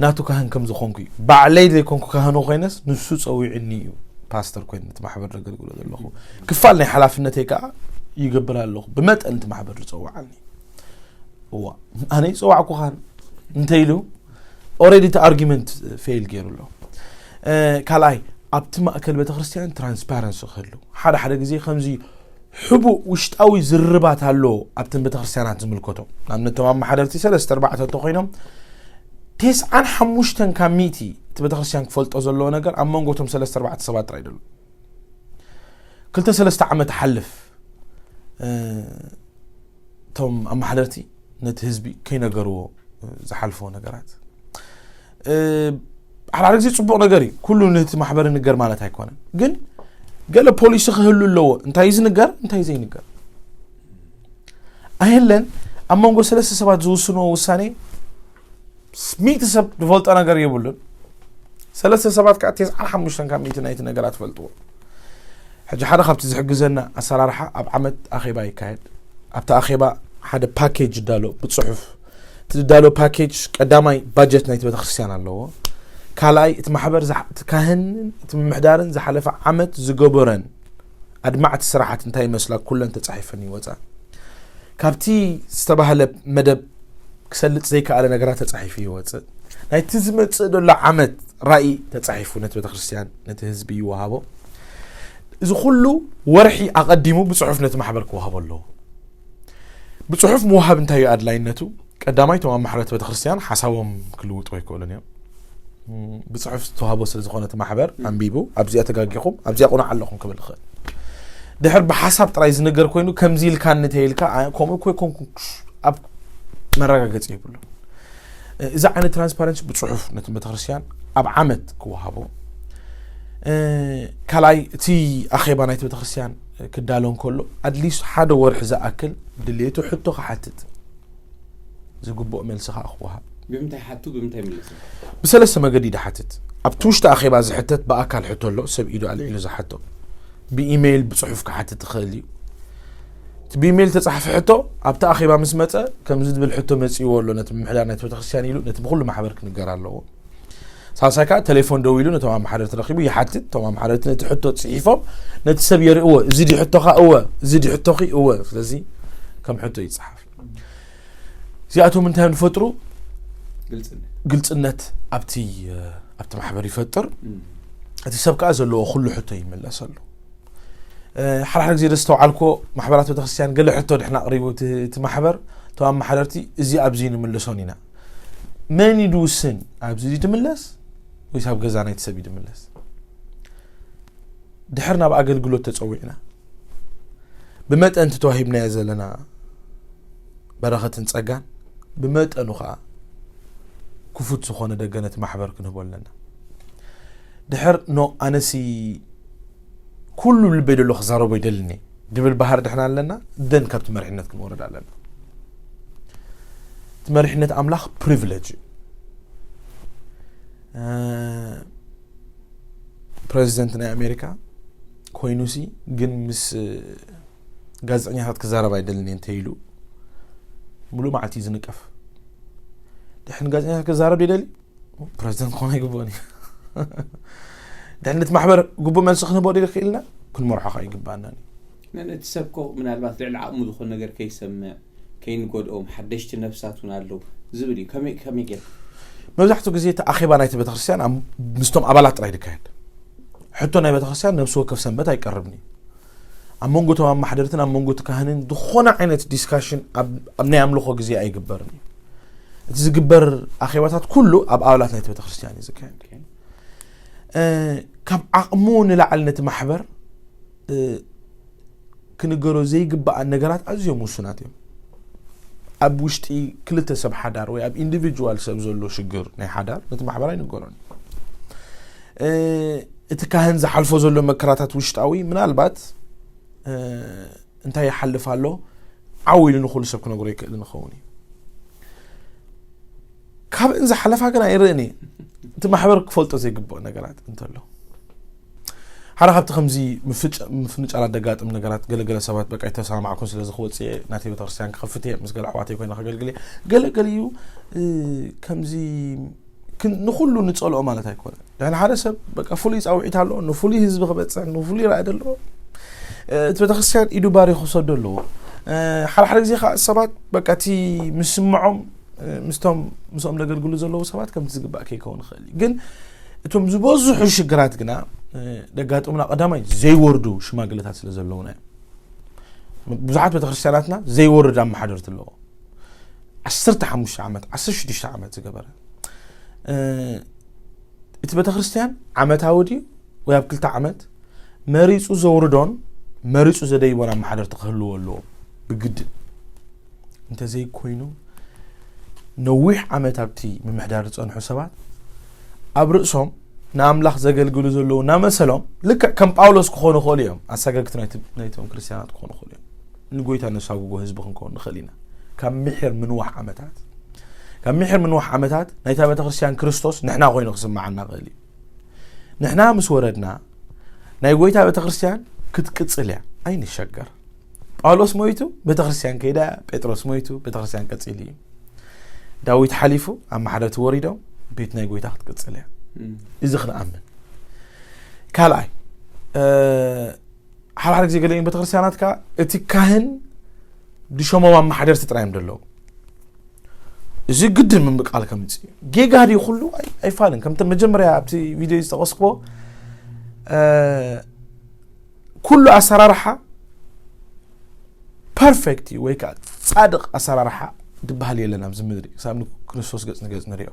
ናቱ ካህን ከም ዝኾንኩ እዩ። ባዕለይ ዘይኮንኩ ካህኑ ኮይነስ ንሱ ጸዊዕኒ እዩ ፓስተር ኮይነ ነቲ ማሕበር ዘገልግሎ ዘለኹ። ክፋል ናይ ሓላፍነተይ ከዓ ይገብር ኣለኹ ብመጠን እቲ ማሕበር ዝጸውዓኒ። እዋ ኣነ ይጸዋዕኩ ካህን እንተ ኢሉ ኦረዲ እቲ ኣርጊመንት ፌል ገይሩ ኣሎ። ካልኣይ ኣብቲ ማእከል ቤተክርስትያን ትራንስፓረንሲ ክህሉ ሓደ ሓደ ግዜ ከምዚ ሕቡእ ውሽጣዊ ዝርርባት ኣሎ ኣብተን ቤተክርስትያናት ዝምልከቶ ንኣብነት እቶም ኣመሓደርቲ ሰለስተ ኣርባዕተ እንተኮይኖም ተስዓን ሓሙሽተን ካብ ሚእቲ እቲ ቤተክርስትያን ክፈልጦ ዘለዎ ነገር ኣብ መንጎ እቶም ሰለስተ ኣርባዕተ ሰባት ጥራይ ደሎ። ክልተ ሰለስተ ዓመት ሓልፍ እቶም ኣመሓደርቲ ነቲ ህዝቢ ከይነገርዎ ዝሓልፎ ነገራት ሓደ ሓደ ግዜ ፅቡቕ ነገር እዩ። ኩሉ ነቲ ማሕበር ይንገር ማለት ኣይኮነን። ግን ገለ ፖሊሲ ክህሉ ኣለዎ። እንታይ ዝንገር እንታይ ዘይንገር ኣየለን። ኣብ መንጎ ሰለስተ ሰባት ዝውስንዎ ውሳኔ ሚእቲ ሰብ ዝፈልጦ ነገር የብሉን። ሰለስተ ሰባት ከዓ ተስዓን ሓሙሽተን ካብ ሚእቲ ናይቲ ነገራት ይፈልጥዎ። ሕጂ ሓደ ካብቲ ዝሕግዘና ኣሰራርሓ ኣብ ዓመት ኣኼባ ይካየድ። ኣብቲ ኣኼባ ሓደ ፓኬጅ ይዳሎ ብፅሑፍ። እቲ ዝዳሎ ፓኬጅ ቀዳማይ ባጀት ናይቲ ቤተክርስትያን ኣለዎ። ካልኣይ እቲ ማሕበር እቲ ካህንን እቲ ምምሕዳርን ዝሓለፈ ዓመት ዝገበረን ኣድማዕቲ ስራሓት እንታይ ይመስላ ኩለን ተፃሒፈን ይወፃ። ካብቲ ዝተባህለ መደብ ክሰልጥ ዘይከኣለ ነገራት ተፃሒፉ ይወፅእ። ናይቲ ዝመፅእ ዘሎ ዓመት ራእይ ተፃሒፉ ነቲ ቤተክርስትያን ነቲ ህዝቢ ይወሃቦ። እዚ ኩሉ ወርሒ ኣቐዲሙ ብፅሑፍ ነቲ ማሕበር ክወሃቦ ኣለዎ። ብፅሑፍ ምውሃብ እንታይ እዩ ኣድላይነቱ? ቀዳማይ እቶም ኣማሕረት ቤተክርስትያን ሓሳቦም ክልውጡ ኣይክእሉን እዮም። ብፅሑፍ ዝተዋህቦ ስለ ዝኾነ እቲ ማሕበር ኣንቢቡ ኣብዚኣ ተጋጊኹም ኣብዚኣ ቁኑዕ ኣለኹም ክብል ይኽእል። ድሕር ብሓሳብ ጥራይ ዝንገር ኮይኑ ከምዚ ኢልካ እንተይልካ ከምኡ እኮ ይኮንኩ ኣብ መረጋገፂ የብሉ። እዚ ዓይነት ትራንስፓረንሲ ብፅሑፍ ነቲ ቤተክርስትያን ኣብ ዓመት ክወሃቦ። ካልኣይ እቲ ኣኼባ ናይቲ ቤተክርስትያን ክዳሎ እንከሎ ኣድሊስት ሓደ ወርሒ ዝኣክል ድሌቱ ሕቶ ክሓትት ዝግብኦ መልሲ ከዓ ክወሃብ። ብምንታይ ሓቱ ብምንታይ ምለሰ? ብሰለስተ መገዲ ይሓትት። ኣብቲ ውሽጢ ኣኼባ ዝሕተት ብኣካል ሕቶ ኣሎ ሰብ ኢዱ ኣልዒሉ ዝሓቶ። ብኢሜይል ብፅሑፍ ክሓትት ይኽእል እዩ። እቲ ብኢሜይል ተፃሕፈ ሕቶ ኣብቲ ኣኼባ ምስ መፀ ከምዚ ዝብል ሕቶ መፂእዎ ኣሎ ነቲ ምምሕዳር ናይቲ ቤተክርስትያን ኢሉ ነቲ ብኩሉ ማሕበር ክንገር ኣለዎ። ሳልሳይ ከዓ ቴሌፎን ደው ኢሉ ነቶም ኣመሓደርቲ ረኪቡ ይሓትት። እቶም ኣመሓደርቲ ነቲ ሕቶ ፅሒፎም ነቲ ሰብ የርእዎ። እዚ ዲ ሕቶኻ እወ እዚ ዲ ሕቶኺ እወ። ስለዚ ከም ሕቶ ይፅሓፍ። እዚኣቶም እንታይ ንፈጥሩ? ግልፅነት ኣብቲ ኣብቲ ማሕበር ይፈጥር። እቲ ሰብ ከዓ ዘለዎ ኩሉ ሕቶ ይመለሰሉ። ሓደ ሓደ ግዜ ዘስተውዓልኮ ማሕበራት ቤተክርስትያን ገለ ሕቶ ድሕና ኣቅሪቡ እቲ ማሕበር እቶም ኣመሓደርቲ እዚ ኣብዚ ንምልሶን ኢና። መን እዩ ድውስን ኣብዚ ድምለስ ወይስ ኣብ ገዛ ናይቲ ሰብ እዩ ድምለስ? ድሕር ናብ ኣገልግሎት ተፀዊዕና ብመጠን እቲ ተዋሂብናዮ ዘለና በረኸትን ጸጋን ብመጠኑ ኸኣ ክፉት ዝኾነ ደገ ነቲ ማሕበር ክንህቦ ኣለና። ድሕር ኖ ኣነሲ ኩሉ ልበይ ደሎ ክዛረቦ ይደልኒ ድብል ባህር ድሕና ኣለና ደን ካብቲ መርሕነት ክንወርድ ኣለና። እቲ መሪሕነት ኣምላኽ ፕሪቪሌጅ እዩ። ፕሬዚደንት ናይ ኣሜሪካ ኮይኑሲ ግን ምስ ጋዜጠኛታት ክዛረብ ኣይደልን እየ እንተኢሉ፣ ሙሉእ መዓልቲ እዩ ዝንቀፍ። ድሕን ጋዜጠኛታት ክዛረብ ይደሊ? ፕሬዚደንት ክኾን ኣይግብኦን እዩ። ድሕን እቲ ማሕበር ግቡእ መልሲ ክንህቦ ዶ ክኢልና? ክንመርሖ ከዓ ይግባኣና እዩ። ነቲ ሰብ ኮ ምናልባት ልዕሊ ዓቕሙ ዝኾነ ነገር ከይሰምዕ፣ ከይንጎድኦም፣ ሓደሽቲ ነፍሳት እውን ኣለዉ ዝብል እዩ። ከመይ ከመይ ጌር መብዛሕትኡ ግዜ እቲ ኣኼባ ናይቲ ቤተክርስትያን ኣብ ምስቶም ኣባላት ጥራይ ዝካየድ። ሕቶ ናይ ቤተክርስትያን ነብሲ ወከፍ ሰንበት ኣይቀርብን እዩ። ኣብ መንጎ እቶም ኣማሓደርትን ኣብ መንጎ እቲ ካህንን ዝኾነ ዓይነት ዲስካሽን ኣብ ኣብ ናይ ኣምልኾ ግዜ ኣይግበርን እዩ። እቲ ዝግበር ኣኼባታት ኩሉ ኣብ ኣባላት ናይቲ ቤተክርስትያን እዩ ዝካየድ። ካብ ዓቕሙ ንላዕሊ ነቲ ማሕበር ክንገሮ ዘይግባኣን ነገራት ኣዝዮም ውሱናት እዮም። ኣብ ውሽጢ ክልተ ሰብ ሓዳር ወይ ኣብ ኢንዲቪጁዋል ሰብ ዘሎ ሽግር ናይ ሓዳር ነቲ ማሕበር ኣይንገሮን። እቲ ካህን ዝሓልፎ ዘሎ መከራታት ውሽጣዊ ምናልባት እንታይ ይሓልፍ ኣሎ ዓው ኢሉ ንኩሉ ሰብ ክነግሮ ይክእል ንኸውን እዩ። ካብእን ዝሓለፋ ግን ኣይርእን እየ። እቲ ማሕበር ክፈልጦ ዘይግብኦ ነገራት እንተሎ ሓደ ካብቲ ከምዚ ምፍንጫላት ደጋጥም ነገራት ገለገለ ሰባት በቃ ይተሰማማዕኩን ስለዚ ክወፅእ እየ ናተይ ቤተክርስትያን ክኸፍት እየ ምስ ገለ ኣሕዋተይ ኮይነ ከገልግል እየ ገለገለ እዩ። ከምዚ ንኩሉ ንፀልኦ ማለት ኣይኮነ። ድሕን ሓደ ሰብ በቃ ፍሉይ ፃውዒት ኣለዎ፣ ንፍሉይ ህዝቢ ክበፅሕ ንፍሉይ ራእይ ዘለዎ እቲ ቤተክርስትያን ኢዱ ባሪኹ ክሰዶ ኣለዎ። ሓደ ሓደ ግዜ ከዓ ሰባት በቃ እቲ ምስምዖም ምስቶም ምስኦም ዘገልግሉ ዘለዉ ሰባት ከምቲ ዝግባእ ከይከውን ይኽእል እዩ። ግን እቶም ዝበዝሑ ሽግራት ግና ደጋጥሙና ቀዳማይ ዘይወርዱ ሽማግለታት ስለ ዘለዉና እዮም። ብዙሓት ቤተክርስትያናትና ዘይወርድ ኣመሓደርቲ ኣለዎ። ዓሰርተ ሓሙሽተ ዓመት ዓሰርተ ሽዱሽተ ዓመት ዝገበረ እቲ ቤተክርስትያን ዓመታዊ ድዩ ወይ ኣብ ክልተ ዓመት መሪፁ ዘውርዶን መሪፁ ዘደይቦን ኣመሓደርቲ ክህልዎ ኣለዎ ብግድን። እንተዘይኮይኑ ነዊሕ ዓመት ኣብቲ ምምሕዳር ዝፀንሑ ሰባት ኣብ ርእሶም ንኣምላኽ ዘገልግሉ ዘለዉ እናመሰሎም ልክዕ ከም ጳውሎስ ክኾኑ ይኽእሉ እዮም። ኣሳገግቲ ናይቶም ክርስትያናት ክኾኑ ይኽእሉ እዮም። ንጎይታ ነሳጉጎ ህዝቢ ክንከውን ንኽእል ኢና። ካብ ምሒር ምንዋሕ ዓመታት ካብ ምሒር ምንዋሕ ዓመታት ናይታ ቤተክርስትያን ክርስቶስ ንሕና ኮይኑ ክስምዓና ይኽእል እዩ። ንሕና ምስ ወረድና ናይ ጎይታ ቤተክርስትያን ክትቅፅል እያ፣ ኣይንሸገር። ጳውሎስ ሞይቱ ቤተክርስትያን ከይዳ፣ ጴጥሮስ ሞይቱ ቤተክርስትያን ቀፂሉ እዩ። ዳዊት ሓሊፉ ኣብ ማሕደርቲ ወሪዶም ቤት ናይ ጎይታ ክትቅፅል እያ። እዚ ክንኣምን። ካልኣይ ሓደ ሓደ ግዜ ገለይን ቤተክርስትያናት ከዓ እቲ ካህን ድሸሞም ኣመሓደርቲ ጥራይ እዮም ዘለዉ። እዚ ግድን ምምቃል ከምፅእ ጌጋ ድዩ ኩሉ ኣይፋልን። ከምቲ መጀመርያ ኣብቲ ቪድዮ ዝጠቀስክዎ ኩሉ ኣሰራርሓ ፐርፌክት እዩ ወይ ከዓ ፃድቕ ኣሰራርሓ ዝበሃል የለን ኣብዚ ምድሪ ክሳብ ክርስቶስ ገፅ ንገፅ ንሪኦ።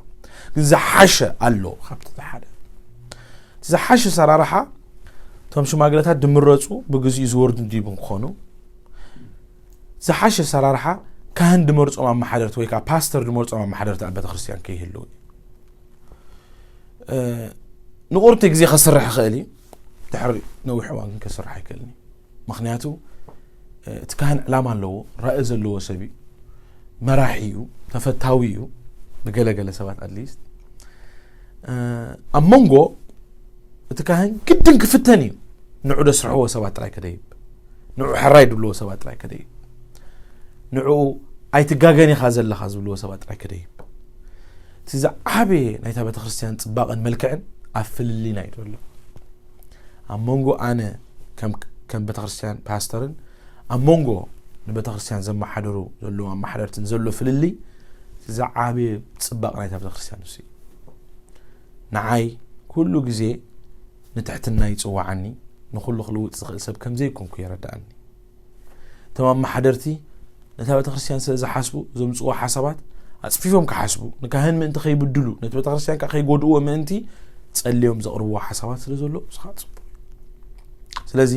ግን ዝሓሸ ኣሎ። ካብቲ ዝሓደ ዝሓሸ ኣሰራርሓ እቶም ሽማግለታት ድምረፁ ብግዚኡ ዝወርዱ እንዲቡ ክኾኑ ዝሓሸ ኣሰራርሓ ካህን ድመርፆም ኣመሓደርቲ ወይ ከዓ ፓስተር ድመርፆም ኣመሓደርቲ ኣብ ቤተክርስትያን ከይህልው ንቁርቲ ግዜ ከስርሕ ይኽእል እዩ። ድሕሪ ነዊሕ እዋን ግን ከስርሕ ኣይክእልን እዩ። ምክንያቱ እቲ ካህን ዕላማ ኣለዎ፣ ራእይ ዘለዎ ሰብ እዩ፣ መራሒ እዩ፣ ተፈታዊ እዩ ብገለገለ ሰባት ኣትሊስት ኣብ መንጎ እቲ ካህን ግድን ክፍተን እዩ። ንዑ ደስርሕዎ ሰባት ጥራይ ከደይብ፣ ንዑ ሕራይ ድብልዎ ሰባት ጥራይ ከደይብ፣ ንዑ ኣይትጋገን ኢኻ ዘለኻ ዝብልዎ ሰባት ጥራይ ከደይብ። እቲ ዝዓበየ ናይታ ቤተክርስትያን ፅባቐን መልክዕን ኣብ ፍልልይና እዩ ዘሎ። ኣብ መንጎ ኣነ ከም ቤተክርስትያን ፓስተርን ኣብ መንጎ ንቤተክርስትያን ዘመሓደሩ ዘለዉ ኣመሓደርትን ዘሎ ፍልልይ ዝዓበየ ፅባቕ ናይታ ቤተክርስትያን ንሱ እዩ። ንዓይ ኩሉ ግዜ ንትሕትና ይፅዋዓኒ፣ ንኩሉ ክልውጥ ዝኽእል ሰብ ከምዘይኮንኩ የረድኣኒ። እቶም ኣመሓደርቲ ነታ ቤተክርስትያን ስለ ዝሓስቡ ዘምፅዎ ሓሳባት ኣፅፊፎም ክሓስቡ ንካህን ምእንቲ ከይብድሉ ነቲ ቤተክርስትያን ከዓ ከይጎድእዎ ምእንቲ ፀልዮም ዘቕርብዎ ሓሳባት ስለ ዘሎ ንስኻ ፅቡቅ። ስለዚ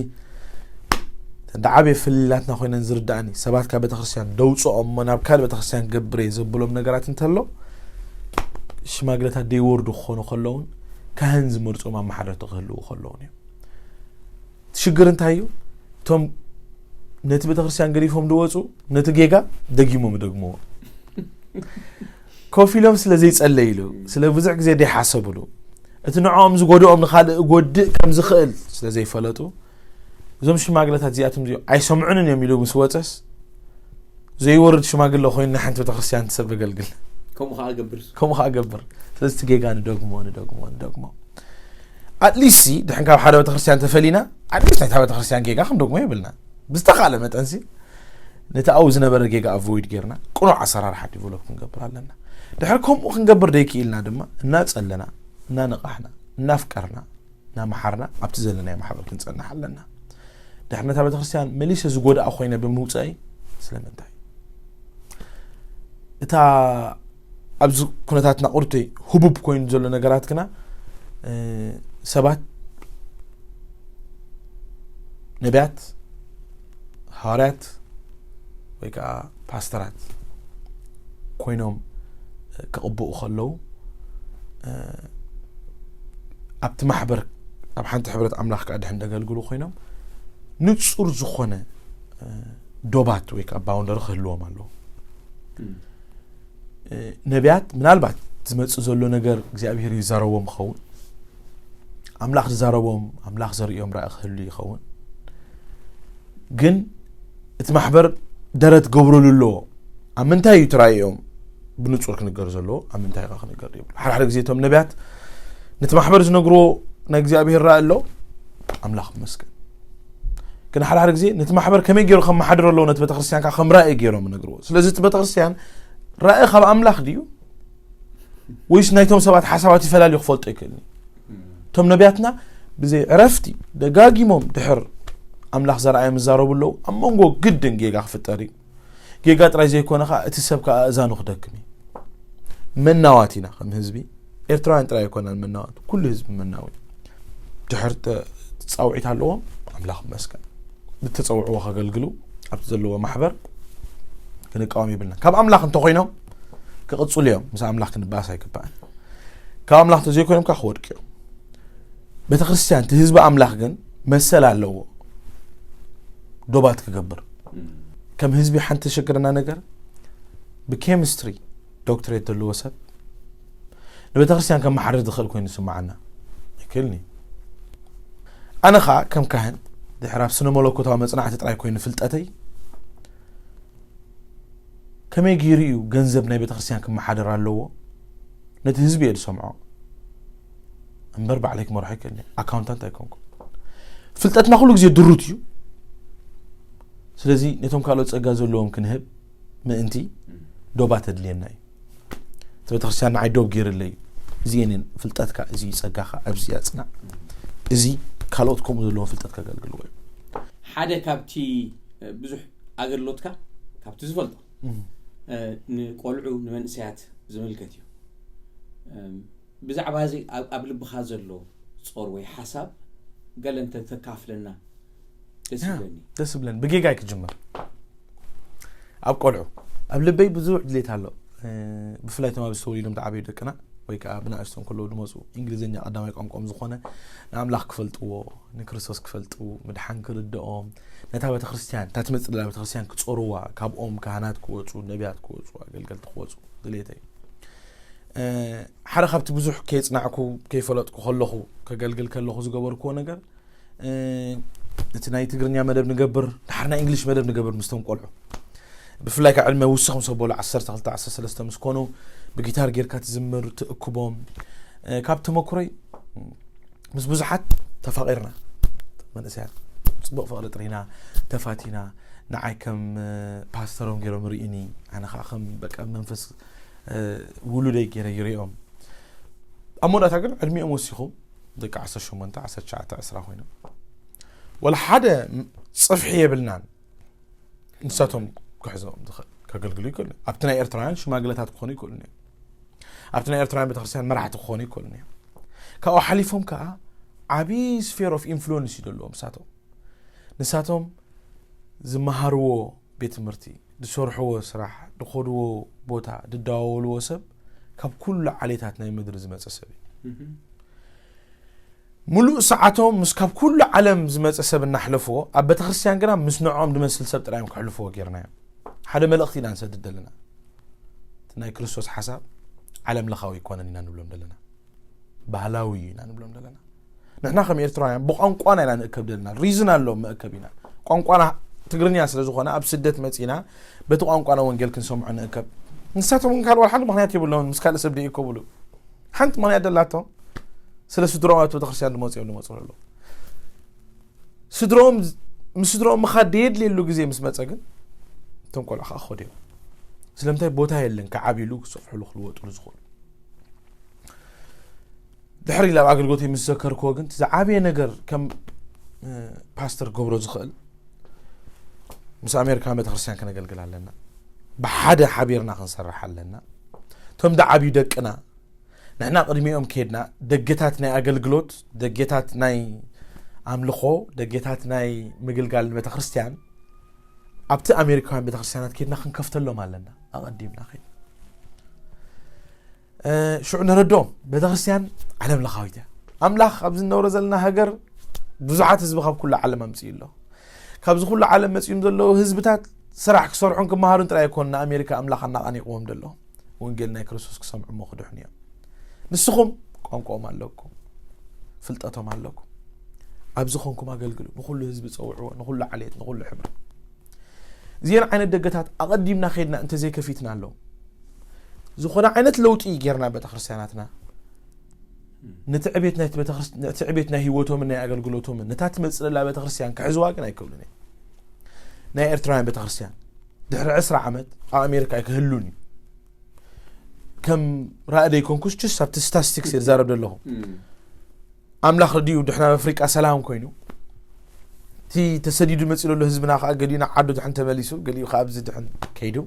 ተዳዓበ ፍልላትና ኮይነን ዝርዳእኒ ሰባት ካብ ቤተክርስትያን ደውፅኦም እሞ ናብ ካልእ ቤተክርስትያን ገብረ ዘብሎም ነገራት እንተሎ ሽማግለታት ደይወርዱ ክኾኑ ከለውን ካህን ዝመርፁም ኣመሓደርቲ ክህልዉ ከለውን እዮም። ሽግር እንታይ እዩ? እቶም ነቲ ቤተክርስትያን ገዲፎም ድወፁ ነቲ ጌጋ ደጊሞም ይደግምዎ። ኮፍ ኢሎም ስለ ዘይጸለይሉ፣ ስለ ብዙሕ ግዜ ዘይሓሰብሉ፣ እቲ ንዕኦም ዝጎድኦም ንኻልእ ጎድእ ከም ዝኽእል ስለ ዘይፈለጡ፣ እዞም ሽማግለታት እዚኣቶም እዚኦም ኣይሰምዑንን እዮም ኢሉ ምስ ወጸስ፣ ዘይወርድ ሽማግለ ኮይኑ ንሓንቲ ቤተክርስትያን ትሰብ ኣገልግል። ከምኡ ከዓ ገብር። ከምኡ ከዓ ገብር። ስለዚ እቲ ጌጋ ንደግሞ፣ ንደግሞ፣ ንደግሞ። ኣትሊስት ድሕን ካብ ሓደ ቤተክርስትያን ተፈሊና፣ ኣትሊስት ናይታ ቤተክርስትያን ጌጋ ክንደግሞ የብልና። ብዝተኻለ መጠንሲ ነቲ ኣብኡ ዝነበረ ጌጋ ኣቮይድ ጌርና ቅኑዕ ኣሰራርሓ ዲቨሎፕ ክንገብር ኣለና። ድሕሪ ከምኡ ክንገብር ደይክኢልና ድማ እናጸለና፣ እናነቓሕና፣ እናፍቀርና፣ እናመሓርና ኣብቲ ዘለናዮ ማሕበር ክንጸንሕ ኣለና። ድሕሪ ነታ ቤተክርስትያን መሊሰ ዝጎድኣ ኮይነ ብምውፀኣይ ስለምንታይ? እታ ኣብዚ ኩነታትና ቁርተይ ህቡብ ኮይኑ ዘሎ ነገራት ግና ሰባት ነቢያት፣ ሃዋርያት ወይ ከዓ ፓስተራት ኮይኖም ክቕብኡ ከለዉ ኣብቲ ማሕበር ኣብ ሓንቲ ሕብረት ኣምላኽ ከዓ ድሕን ደገልግሉ ኮይኖም ንፁር ዝኾነ ዶባት ወይ ከዓ ባውንደሪ ክህልዎም ኣለዎ። ነቢያት ምናልባት ዝመፅእ ዘሎ ነገር እግዚኣብሔር ይዛረቦም ይኸውን። ኣምላኽ ዝዛረቦም ኣምላኽ ዘርእዮም ራእይ ክህሉ ይኸውን። ግን እቲ ማሕበር ደረት ገብረሉ ኣለዎ። ኣብ ምንታይ እዩ ትራእዮም ብንፁር ክንገር ዘለዎ ኣብ ምንታይ ኸ ክንገር ይብሉ። ሓደ ሓደ ግዜ እቶም ነቢያት ነቲ ማሕበር ዝነግርዎ ናይ እግዚኣብሔር ራእይ ኣሎ። ኣምላኽ መስገን። ግን ሓደ ሓደ ግዜ ነቲ ማሕበር ከመይ ገይሩ ከም መሓድር ኣለዎ ነቲ ቤተክርስትያን ከዓ ከም ራእይ ገይሮም ነግርዎ። ስለዚ እቲ ቤተክርስትያን ራእይ ካብ ኣምላኽ ድዩ ወይስ ናይቶም ሰባት ሓሳባት ይፈላልዩ ክፈልጦ ይክእልኒ። እቶም ነቢያትና ብዘይ ዕረፍቲ ደጋጊሞም ድሕር ኣምላኽ ዘረኣዮም ይዛረቡ ኣለዉ። ኣብ መንጎ ግድን ጌጋ ክፍጠር እዩ። ጌጋ ጥራይ ዘይኮነ ከዓ እቲ ሰብ ከዓ እዛኑ ክደክም እዩ። መናዋት ኢና ከም ህዝቢ። ኤርትራውያን ጥራይ ኣይኮናን መናዋት፣ ኩሉ ህዝቢ መናዊ። ድሕር ተ- ፃውዒት ኣለዎም። ኣምላኽ መስገን ብተፀውዕዎ ከገልግሉ ኣብቲ ዘለዎ ማሕበር ክንቃወም ይብልና። ካብ ኣምላኽ እንተኮይኖም ክቕፅሉ እዮም። ምስ ኣምላኽ ክንበኣስ ኣይግባእን። ካብ ኣምላኽ እንተዘይኮይኖም ከዓ ክወድቁ እዮም። ቤተክርስትያን እቲ ህዝቢ ኣምላኽ ግን መሰል ኣለዎ ዶባት ክገብር። ከም ህዝቢ ሓንቲ ተሸግረና ነገር ብኬሚስትሪ ዶክትሬት ዘለዎ ሰብ ንቤተክርስትያን ከመሓድር ዝኽእል ኮይኑ ዝስምዓና ይክእልኒ። ኣነ ከዓ ከም ካህን ድሕር ኣብ ስነ መለኮታዊ መፅናዕቲ ጥራይ ኮይኑ ፍልጠተይ ከመይ ገይሩ እዩ ገንዘብ ናይ ቤተክርስትያን ክመሓደር ኣለዎ ነቲ ህዝቢ እየ ዝሰምዖ እምበር ባዕለይ ክመርሖ ይክእልኒ። ኣካውንታንት ኣይኮንኩም። ፍልጠትና ኩሉ ግዜ ድሩት እዩ። ስለዚ ነቶም ካልኦት ፀጋ ዘለዎም ክንህብ ምእንቲ ዶባ ተድልየና እዩ። እቲ ቤተክርስትያን ንዓይ ዶብ ገይርለይ እዩ። እዚ የኔን ፍልጠትካ፣ እዚ ጸጋኻ ኣብዚ ኣጽናዕ፣ እዚ ካልኦት ከምኡ ዘለዎም ፍልጠት ከገልግልዎ እዩ። ሓደ ካብቲ ብዙሕ ኣገልግሎትካ ካብቲ ዝፈልጦ ንቆልዑ ንመንእሰያት ዝምልከት እዩ። ብዛዕባ እዚ ኣብ ልብኻ ዘሎ ጾር ወይ ሓሳብ ገለ እንተ ተካፍለና ደስ ይብለኒ። ደስ ይብለኒ። ብጌጋይ ክጅምር። ኣብ ቆልዑ ኣብ ልበይ ብዙሕ ድሌት ኣሎ። ብፍላይ እቶም ኣብዚ ተወሊዶም ዝዓበዩ ደቅና ወይ ከዓ ብንኣሽቶም ከለዉ ዝመፁ እንግሊዝኛ ቀዳማይ ቋንቋኦም ዝኾነ ንኣምላኽ ክፈልጥዎ፣ ንክርስቶስ ክፈልጡ፣ ምድሓን ክርድኦም፣ ነታ ቤተክርስትያን፣ እታ ትመፅእ ዘላ ቤተክርስትያን ክፀርዋ፣ ካብኦም ካህናት ክወፁ፣ ነቢያት ክወፁ፣ ኣገልገልቲ ክወፁ ድሌተይ። ሓደ ካብቲ ብዙሕ ከየፅናዕኩ ከይፈለጥኩ ከለኹ ከገልግል ከለኹ ዝገበርክዎ ነገር እቲ ናይ ትግርኛ መደብ ንገብር ድሓር ናይ እንግሊሽ መደብ ንገብር ምስቶም ቆልዑ ብፍላይ ካብ ዕድመ ውስኽ ምስ ኣበሉ ዓሰርተ ክልተ ዓሰርተ ሰለስተ ምስ ኮኑ ብጊታር ጌርካ ትዝምር ትእክቦም። ካብ ተመክሮይ ምስ ብዙሓት ተፋቒርና መንእሰያት ፅቡቕ ፍቕሪ ጥሪና ተፋቲና ንዓይ ከም ፓስተሮም ገይሮም ርእዩኒ ኣነ ከዓ ከም በቃ መንፈስ ውሉደይ ገይረ ይሪኦም። ኣብ መወዳእታ ግን ዕድሚኦም ወሲኹም ደቂ ዓሰርተ ሸሞንተ ዓሰርተ ትሽዓተ ዕስራ ኮይኖም ወላ ሓደ ፅፍሒ የብልናን። ንሳቶም ክሕዞም ዝኽእል ከገልግሉ ይክእሉ። ኣብቲ ናይ ኤርትራውያን ሽማግለታት ክኾኑ ይክእሉ እዮም። ኣብቲ ናይ ኤርትራውያን ቤተክርስትያን መራሕቲ ክኾኑ ይክእሉ እዮም። ካብኡ ሓሊፎም ከዓ ዓብዪ ስፌር ኦፍ ኢንፍሉወንስ እዩ ዘለዎም ንሳቶም። ንሳቶም ዝመሃርዎ ቤት ትምህርቲ፣ ዝሰርሕዎ ስራሕ፣ ዝኸድዎ ቦታ፣ ዝደዋወልዎ ሰብ ካብ ኩሉ ዓሌታት ናይ ምድሪ ዝመፀ ሰብ እዩ። ሙሉእ ሰዓቶም ምስ ካብ ኩሉ ዓለም ዝመፀ ሰብ እናሕለፍዎ ኣብ ቤተክርስትያን ግና ምስ ንዕኦም ዝመስል ሰብ ጥራዮም ክሕልፍዎ ጌርናዮም። ሓደ መልእኽቲ ኢና ንሰድድ ዘለና። እቲ ናይ ክርስቶስ ሓሳብ ዓለም ለኻዊ ኣይኮነን ኢና ንብሎም ዘለና፣ ባህላዊ እዩ ኢና ንብሎም ዘለና። ንሕና ከም ኤርትራውያን ብቋንቋና ኢና ንእከብ ዘለና። ሪዝን ኣሎ መእከብ ኢና። ቋንቋና ትግርኛ ስለ ዝኾነ ኣብ ስደት መጺና በቲ ቋንቋና ወንጌል ክንሰምዖ ንእከብ። ንሳቶም ግን ካልእ ሓንቲ ምኽንያት የብሎምን ምስ ካልእ ሰብ ደይእከብሉ። ሓንቲ ምኽንያት ደላቶም ስለ ስድሮም ኣብቲ ቤተክርስትያን ዝመጽኦም ዝመጽኡ ኣለዉ። ስድሮም ምስ ስድሮም ምኻድ ደየድልየሉ ግዜ ምስ መጸ ግን እቶም ቆልዑ ከዓ ክኸዱ እዮም። ስለምንታይ ቦታ የለን ክዓብይሉ ክሰፍሕሉ ክልወጥሉ ዝኽእሉ። ድሕሪ ኢለ ኣብ ኣገልግሎት ምስ ዘከርክዎ ግን እቲ ዝዓበየ ነገር ከም እ፣ ፓስተር ገብሮ ዝኽእል ምስ ኣሜሪካን ቤተክርስትያን ከነገልግል ኣለና። ብሓደ ሓቢርና ክንሰርሕ ኣለና። እቶም ዝዓብዩ ደቅና ንሕና ቅድሚኦም ከድና ደገታት ናይ ኣገልግሎት፣ ደገታት ናይ ኣምልኾ፣ ደገታት ናይ ምግልጋል ቤተክርስትያን ኣብቲ ኣሜሪካውያን ቤተክርስትያናት ከድና ክንከፍተሎም ኣለና። ኣቐዲምና ከድና እ፣ ሽዑ ነረድኦም ቤተክርስትያን ዓለም ለኻዊት እያ። ኣምላኽ ኣብዚ እንነብሮ ዘለና ሃገር ብዙሓት ህዝቢ ካብ ኩሉ ዓለም ኣምፅኡ ኣሎ። ካብዚ ኩሉ ዓለም መፂኦም ዘለዉ ህዝብታት ስራሕ ክሰርሑን ክመሃሩን ጥራይ ኣይኮኑን ንኣሜሪካ ኣምላኽ ኣናቓኒቕዎም ዘሎ። ወንጌል ናይ ክርስቶስ ክሰምዑ እሞ ክድሕኑ እዮም። ንስኹም ቋንቋኦም ኣለኩም፣ ፍልጠቶም ኣለኩም። ኣብዚ ኾንኩም ኣገልግሉ። ንኹሉ ህዝቢ ጸውዕዎ፣ ንኹሉ ዓሌት፣ ንኹሉ ሕብሪ። እዚአን ዓይነት ደገታት ኣቐዲምና ከይድና እንተዘይከፊትና ኣለዉ ዝኾነ ዓይነት ለውጢ ጌርና ቤተክርስትያናትና ነቲ ዕቤት ናይ ቤተክርስትያን ነቲ ዕቤት ናይ ህይወቶምን ናይ ኣገልግሎቶምን ነታ ትመጽእ ዘላ ቤተክርስትያን ክሕዝዋ ግን ኣይክእሉን እዮም። ናይ ኤርትራውያን ቤተክርስትያን ድሕሪ ዕስራ ዓመት ኣብ ኣሜሪካ ኣይክህሉን እዩ። ከም ራእደይ ኮንኩስ ችስ ኣብቲ ስታስቲክስ ዝዛረብ ዘለኹ ኣምላኽ ረድኡ ድሕና ኣብ ኣፍሪቃ ሰላም ኮይኑ እቲ ተሰዲዱ መጺኡ ዘሎ ህዝብና ከዓ ገሊኡ ናብ ዓዱ ድሕን ተመሊሱ ገሊኡ ከዓ ኣብዚ ድሕን ከይዱ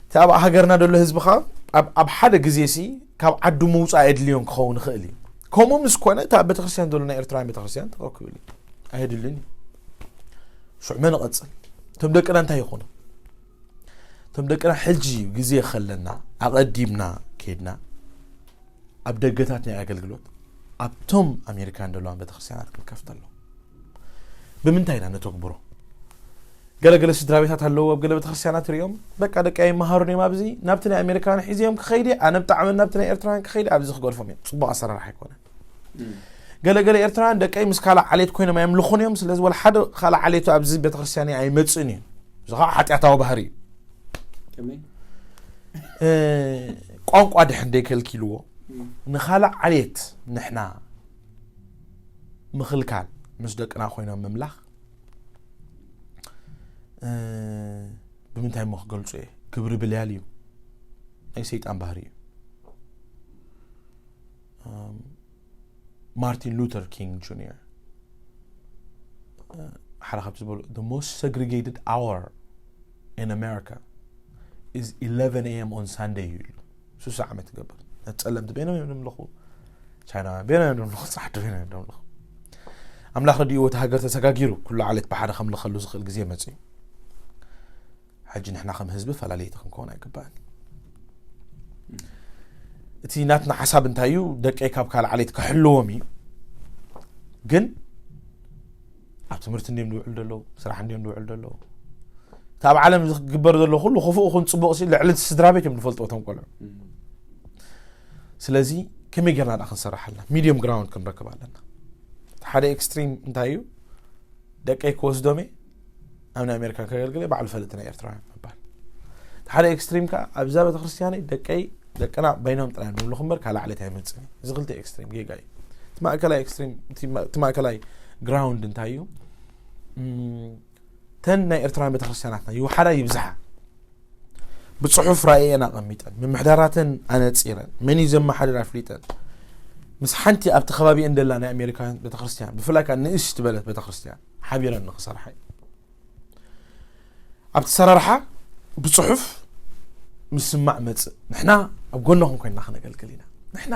እቲ ኣብ ሃገርና ዘሎ ህዝቢ ከዓ ኣብ ኣብ ሓደ ግዜ ሲ ካብ ዓዱ ምውፃእ ኣየድልዮን ክኸውን ይኽእል እዩ። ከምኡ ምስ ኮነ እቲ ኣብ ቤተክርስትያን ዘሎ ናይ ኤርትራውያን ቤተክርስትያን ተኸክብል እዩ። ኣየድልን እዩ። ሽዑ መን ይቐጽል? እቶም ደቅና እንታይ ይኾኑ? እቶም ደቅና ሕጂ ግዜ ከለና ኣቐዲምና ከይድና ኣብ ደገታት ናይ ኣገልግሎት ኣብቶም ኣሜሪካን ዘለዋን ቤተክርስትያናት ክንከፍተሎም ብምንታይ ኢና ነተግብሮ? ገለገለ ስድራ ቤታት ኣለዉ ኣብ ገለ ቤተክርስትያናት ሪኦም በቃ ደቂ ኣይመሃሩን እዮም ኣብዚ ናብቲ ናይ ኣሜሪካውያን ሒዝዮም ክኸይድ ኣነ ብጣዕሚ ናብቲ ናይ ኤርትራውያን ክኸይድ ኣብዚ ክገድፎም እዮም። ጽቡቕ ኣሰራርሓ ኣይኮነን። ገለገለ ኤርትራውያን ደቀይ ምስ ካልእ ዓሌት ኮይኖም ኣየምልኹን እዮም። ስለዚ ወላ ሓደ ካልእ ዓሌቱ ኣብዚ ቤተክርስትያን ኣይመጽእን እዩ። እዚ ከዓ ሓጢኣታዊ ባህሪ እዩ። ቋንቋ ድሕን ደይከልኪልዎ ንኻልእ ዓሌት ንሕና ምኽልካል ምስ ደቅና ኮይኖም ምምላኽ ብምንታይ እሞ ክገልፁ እየ? ክብሪ ብልያል እዩ። ናይ ሰይጣን ባህሪ እዩ። ማርቲን ሉተር ኪንግ ጁኒየር ሓደ ካብቲ ዝበሉ the most segregated hour in America is eleven a.m. on Sunday እዩ ኢሉ። ሱሳ ዓመት ትገብር ነቲ ጸለምቲ በይኖም እዮም ንምልኹ። ቻይናውያን በይኖም እዮም ንምልኹ። ጻሕቲ በይኖም እዮም ንምልኹ። ኣምላኽ ረድእዎ እቲ ሃገር ተሰጋጊሩ ኩሉ ዓሌት ብሓደ ከምልኸሉ ዝኽእል ግዜ መጽዩ። ሕጂ ንሕና ከም ህዝቢ ፈላለይቲ ክንከውን ኣይግባእን። እቲ ናትና ሓሳብ እንታይ እዩ? ደቀይ ካብ ካልእ ዓሌት ክሕልዎም እዩ። ግን ኣብ ትምህርቲ እንዲዮም ዝውዕሉ ዘለዉ፣ ስራሕ እንዲዮም ዝውዕሉ ዘለዉ። እቲ ኣብ ዓለም ዝግበር ዘሎ ኩሉ ክፉእ ኹን ጽቡቕ ሲ ልዕሊ እቲ ስድራ ቤት እዮም ዝፈልጥዎ እቶም ቆልዑ። ስለዚ ከመይ ጌርና ደኣ ክንሰርሕ ኣለና? ሚድዮም ግራውንድ ክንረክብ ኣለና። እቲ ሓደ ኤክስትሪም እንታይ እዩ? ደቀይ ክወስዶም እየ ኣብ ናይ ኣሜሪካ ከገልግል እየ ባዕሉ ፈልጥ ናይ ኤርትራውያን ምባል። እቲ ሓደ ኤክስትሪም ከዓ ኣብዛ ቤተክርስትያነይ ደቀይ ደቅና በይኖም ጥራይ ንብልኹ እምበር ካልእ ዓሌት ኣይመፅን እዩ። እዚ ክልተ ኤክስትሪም ጌጋ እዩ። እቲ ማእከላይ ኤክስትሪም እቲ ማእከላይ ግራውንድ እንታይ እዩ? ተን ናይ ኤርትራውያን ቤተክርስትያናትና ይውሓዳ ይብዝሓ ብፅሑፍ ራእየን ኣቐሚጠን ምምሕዳራተን ኣነፂረን መን እዩ ዘመሓድር ኣፍሊጠን ምስ ሓንቲ ኣብቲ ከባቢአን ደላ ናይ ኣሜሪካውያን ቤተክርስትያን ብፍላይ ከዓ ንእስ ትበለት ቤተክርስትያን ሓቢረን ንክሰርሓ እዩ። ኣብቲ ሰራርሓ ብፅሑፍ ምስማዕ መፅእ ንሕና ኣብ ጎነኹም ኮይንና ክነገልግል ኢና። ንሕና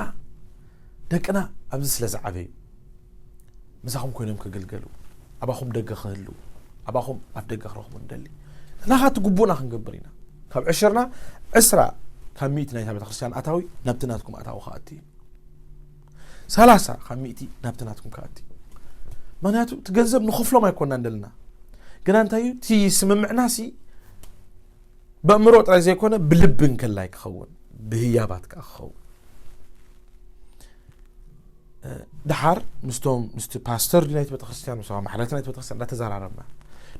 ደቅና ኣብዚ ስለ ዝዓበዩ ምሳኹም ኮይኖም ክግልገሉ ኣባኹም ደገ ክህሉ ኣባኹም ኣብ ደገ ክረኽቡ ንደሊ። ንሕና ከዓ እቲ ግቡእና ክንገብር ኢና። ካብ ዕሽርና ዕስራ ካብ ሚእቲ ናይታ ቤተክርስትያን ኣታዊ ናብቲ ናትኩም ኣታዊ ክኣቲ እዩ። ሰላሳ ካብ ሚእቲ ናብቲ ናትኩም ክኣቲ እዩ። ምክንያቱ እቲ ገንዘብ ንኸፍሎም ኣይኮናን ደልና ግና እንታይ እዩ እቲ ስምምዕና ሲ ብኣእምሮ ጥራይ ዘይኮነ ብልቢ እንከላይ ክኸውን፣ ብህያባት ከዓ ክኸውን። እ፣ ድሓር ምስቶም ምስቲ ፓስተር ድዩ ናይቲ ቤተክርስትያን፣ ምስ ኣባ ማሕለቲ ናይቲ ቤተክርስትያን እንዳተዘራረብና፣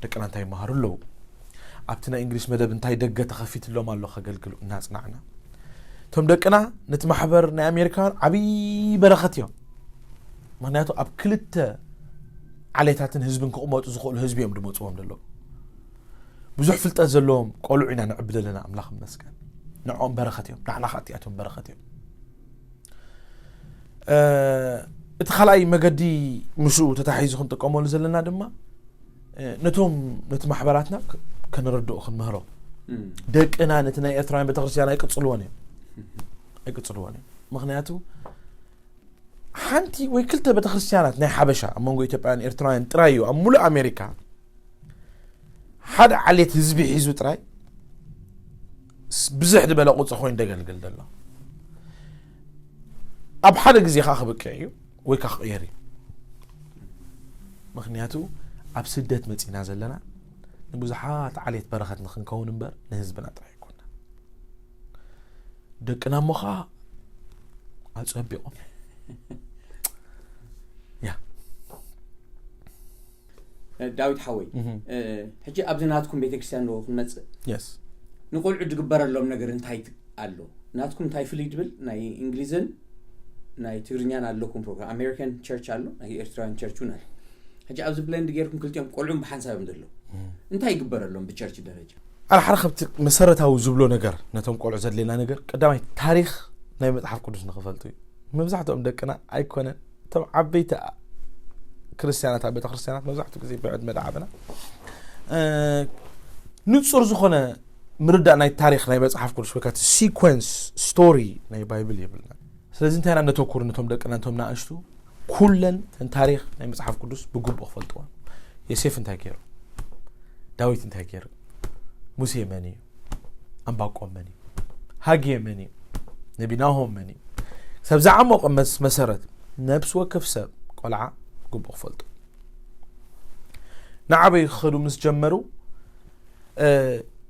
ደቅና እንታይ ይመሃሩ ኣለዉ፣ ኣብቲ ናይ እንግሊሽ መደብ እንታይ ደገ ተኸፊትሎም ኣሎ ከገልግሉ እናጽናዕና፣ እቶም ደቅና ነቲ ማሕበር ናይ ኣሜሪካውያን ዓብዪ በረኸት እዮም። ምክንያቱ ኣብ ክልተ ዓሌታትን ህዝብን ክቕመጡ ዝኽእሉ ህዝቢ እዮም ድመፅዎም ዘለዉ። ብዙሕ ፍልጠት ዘለዎም ቆልዑ ኢና ንዕብድ ኣለና፣ ኣምላኽ ይመስገን። ንዕኦም በረኸት እዮም፣ ንዓና ከዓ እቲኣቶም በረኸት እዮም። እ፣ እቲ ካልኣይ መገዲ ምስኡ ተታሒዙ ክንጥቀመሉ ዘለና ድማ፣ እ፣ ነቶም ነቲ ማሕበራትና ክ-፣ ከነረድኦ ክንምህሮ። እም። ደቅና ነቲ ናይ ኤርትራውያን ቤተክርስትያን ኣይቅጽልዎን እዮም፣ ኣይቅጽልዎን እዮም። ምክንያቱ ሓንቲ ወይ ክልተ ቤተክርስትያናት ናይ ሓበሻ ኣብ መንጎ ኢትዮጵያውያን ኤርትራውያን ጥራይ እዩ ኣብ ሙሉእ ኣሜሪካ ሓደ ዓሌት ህዝቢ ሒዙ ጥራይ ስ-፣ ብዝሕ ዝበለ ቁፅሪ ኮይኑ ደገልግል ዘሎ። ኣብ ሓደ ግዜ ከዓ ክብቅዕ እዩ ወይ ከዓ ክቕየር እዩ። ምክንያቱ ኣብ ስደት መፂና ዘለና ንብዙሓት ዓሌት በረኸት ንክንከውን እምበር ንህዝብና ጥራይ ኣይኮና። ደቅና እሞ ከዓ ኣፀቢቖም። ያ። ዳዊት ሓወይ፣ እህ። እ፣ ሕጂ ኣብዚ ናትኩም ቤተክርስትያን ዶ ክንመጽእ? የስ። ንቆልዑ ዝግበረሎም ነገር እንታይ ት-፣ ኣሎ? ናትኩም እንታይ ፍልይ ድብል? ናይ እንግሊዝን ናይ ትግርኛን ኣለኩም ፕሮግራም። ኣሜሪካን ቸርች ኣሎ፣ ናይ ኤርትራውያን ቸርች እውን ኣሎ። ሕጂ ኣብዚ ብሌንድ ጌርኩም ክልቲኦም ቆልዑን ብሓንሳብ እዮም ዘለዉ። እንታይ ይግበረሎም ብቸርች ደረጃ? ኣነ ሓደ ካብቲ መሰረታዊ ዝብሎ ነገር ነቶም ቆልዑ ዘድልየና ነገር ቀዳማይ ታሪኽ ናይ መጽሓፍ ቅዱስ ንኽፈልጡ እዩ። መብዛሕትኦም ደቅና ኣይኮነን፣ እቶም ዓበይቲ ክርስትያናት ኣብ ቤተክርስትያናት መብዛሕትኡ ግዜ ብዕድመ ደዓበና፣ እ፣ ንጹር ዝኾነ ምርዳእ ናይ ታሪኽ ናይ መጽሓፍ ቅዱስ ወይ ከዓ እቲ ሲኮንስ ስቶሪ ናይ ባይብል የብልና። ስለዚ እንታይ ኢና ነተኩር ነቶም ደቅና፣ ነቶም ንኣሽቱ ኩለን ተን ታሪኽ ናይ መጽሓፍ ቅዱስ ብግቡእ ክፈልጥዋ። ዮሴፍ እንታይ ገይሩ? ዳዊት እንታይ ገይሩ? ሙሴ መን እዩ? ኣምባቆም መን እዩ? ሃጌ መን እዩ? ነቢ ናሆም መን እዩ? ሰብ ዝዓሞቐ መስ-፣ መሰረት ነብሲ ወከፍ ሰብ ቆልዓ ግቡእ ክፈልጡ። ንዓበይ ክኸዱ ምስ ጀመሩ፣ እ፣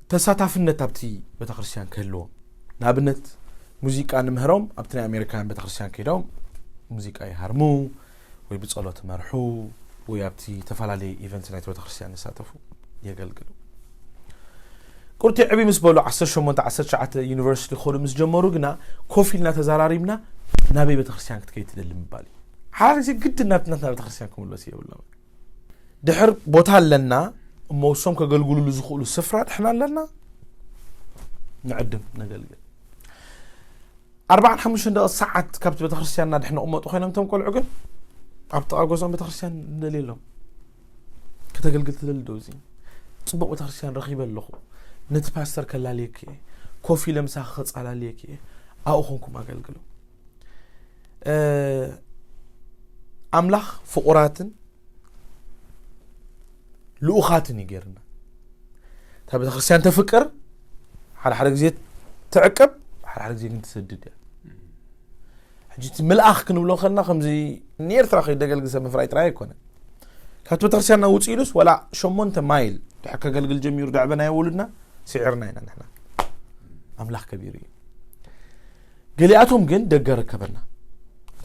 ተሳታፍነት ኣብቲ ቤተክርስትያን ክህልዎም። ንኣብነት ሙዚቃ ንምህሮም ኣብቲ ናይ ኣሜሪካውያን ቤተክርስትያን ከይዶም ሙዚቃ ይሃርሙ ወይ ብጸሎት ይመርሑ ወይ ኣብቲ ዝተፈላለየ ኢቨንት ናይቲ ቤተክርስትያን ይሳተፉ፣ የገልግሉ። ቁርቲ ዕብይ ምስ በሉ ዓሰርተ ሸሞንተ ዓሰርተ ትሽዓተ ዩኒቨርሲቲ ክኸዱ ምስ ጀመሩ ግና ኮፍ ኢልና ተዛራሪብና ናበይ ቤተክርስትያን ክትከይድ ትደሊ ምባል እዩ። ሓደ ግዜ ግድን ናብቲ ናትና ቤተክርስትያን ክምለሱ የብሎም። ድሕር ቦታ ኣለና እሞ እሶም ከገልግሉሉ ዝኽእሉ ስፍራ ድሕና ኣለና፣ ንዕድም ነገልግል። ኣርባዓን ሓሙሽተን ደቂ ሰዓት ካብቲ ቤተክርስትያንና ድሕነ ቅመጡ ኮይኖም እቶም ቆልዑ ግን ኣብ ጥቓ ገዝኦም ቤተክርስትያን ንደልየሎም። ከተገልግል ትደሊ ዶ? እዚ ጽቡቕ ቤተክርስትያን ረኺበ ኣለኹ፣ ነቲ ፓስተር ከላልየኪ እየ፣ ኮፍ ኢለ ምሳኺ ከጻላልየኪ እየ፣ ኣብኡ ኮንኩም ኣገልግሉ። እ፣ ኣምላኽ ፍቑራትን ልኡኻትን እዩ ገይርና። እታ ቤተክርስትያን ተፍቅር፣ ሓደ ሓደ ግዜ ትዕቅብ፣ ሓደ ሓደ ግዜ ግን ትሰድድ እያ። ሕጂ እቲ ምልኣኽ ክንብሎ ከለና ከምዚ ንኤርትራ ከይደገልግል ሰብ ምፍራይ ጥራይ ኣይኮነን። ካብቲ ቤተክርስትያንና ውፅእ ኢሉስ ዋላ ሸሞንተ ማይል ድሕር ከገልግል ጀሚሩ ደዕበናዮ ውሉድና ስዒርና ኢና ንሕና። ኣምላኽ ከቢሩ እዩ። ገሊኣቶም ግን ደገ ረከበና።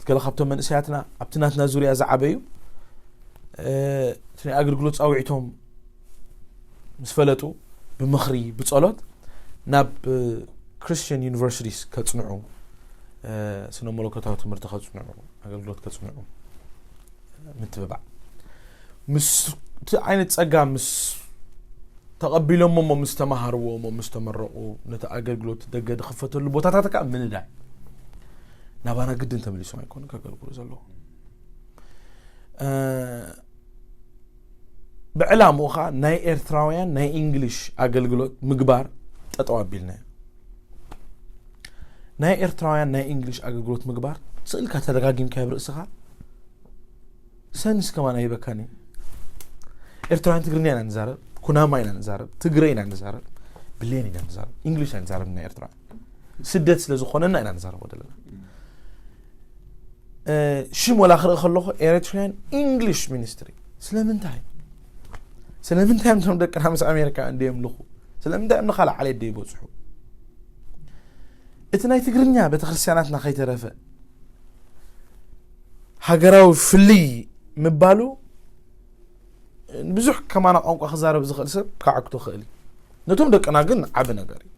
ገለ ካብቶም መንእሰያትና ኣብቲ ናትና ዙርያ ዝዓበዩ፣ እ፣ እቲ ናይ ኣገልግሎት ጻውዒቶም ምስ ፈለጡ ብምኽሪ ብጸሎት ናብ፣ እ፣ ክርስቲያን ዩኒቨርሲቲስ ከጽንዑ፣ እ፣ ስነ መለኮታዊ ትምህርቲ ከጽንዑ፣ ኣገልግሎት ከጽንዑ ምትብባዕ። ምስ እቲ ዓይነት ጸጋ ምስ ተቐቢሎሞ እሞ ምስ ተማሃርዎ እሞ ምስ ተመረቑ ነቲ ኣገልግሎት ደገ ዝኽፈተሉ ቦታታት ከዓ ምንዳይ ናባና ግድን ተመሊሶም ኣይኮኑ ከገልግሉ ዘለዉ። እ፣ ብዕላምኡ ከዓ ናይ ኤርትራውያን ናይ እንግሊሽ ኣገልግሎት ምግባር ጠጠው ኣቢልናዮ። ናይ ኤርትራውያን ናይ እንግሊሽ ኣገልግሎት ምግባር ስእልካ ተደጋጊምካ ኣብ ርእስኻ ሰንስ ከማን ኣይበካን እዩ። ኤርትራውያን ትግርኛ ኢና ንዛረብ፣ ኩናማ ኢና ንዛረብ፣ ትግረ ኢና ንዛረብ፣ ብሌን ኢና ንዛረብ፣ እንግሊሽ ኢና ንዛረብ። ናይ ኤርትራውያን ስደት ስለ ዝኾነና ኢና ንዛረቦ ዘለና። እ፣ ሽም ወላ ክርኢ ከለኹ ኤሪትሪያን ኢንግሊሽ ሚኒስትሪ። ስለምንታይ? ስለምንታይ እዮም እቶም ደቅና ምስ ኣሜሪካ እንድዮም ልኹ? ስለምንታይ እምኒ ካልእ ዓሌት ዶ ይበጽሑ? እቲ ናይ ትግርኛ ቤተክርስትያናትና ከይተረፈ ሃገራዊ ፍልይ ምባሉ ብዙሕ ከማና ቋንቋ ክዛረብ ዝኽእል ሰብ ክዓግቶ ክእል እዩ። ነቶም ደቅና ግን ዓቢ ነገር እዩ።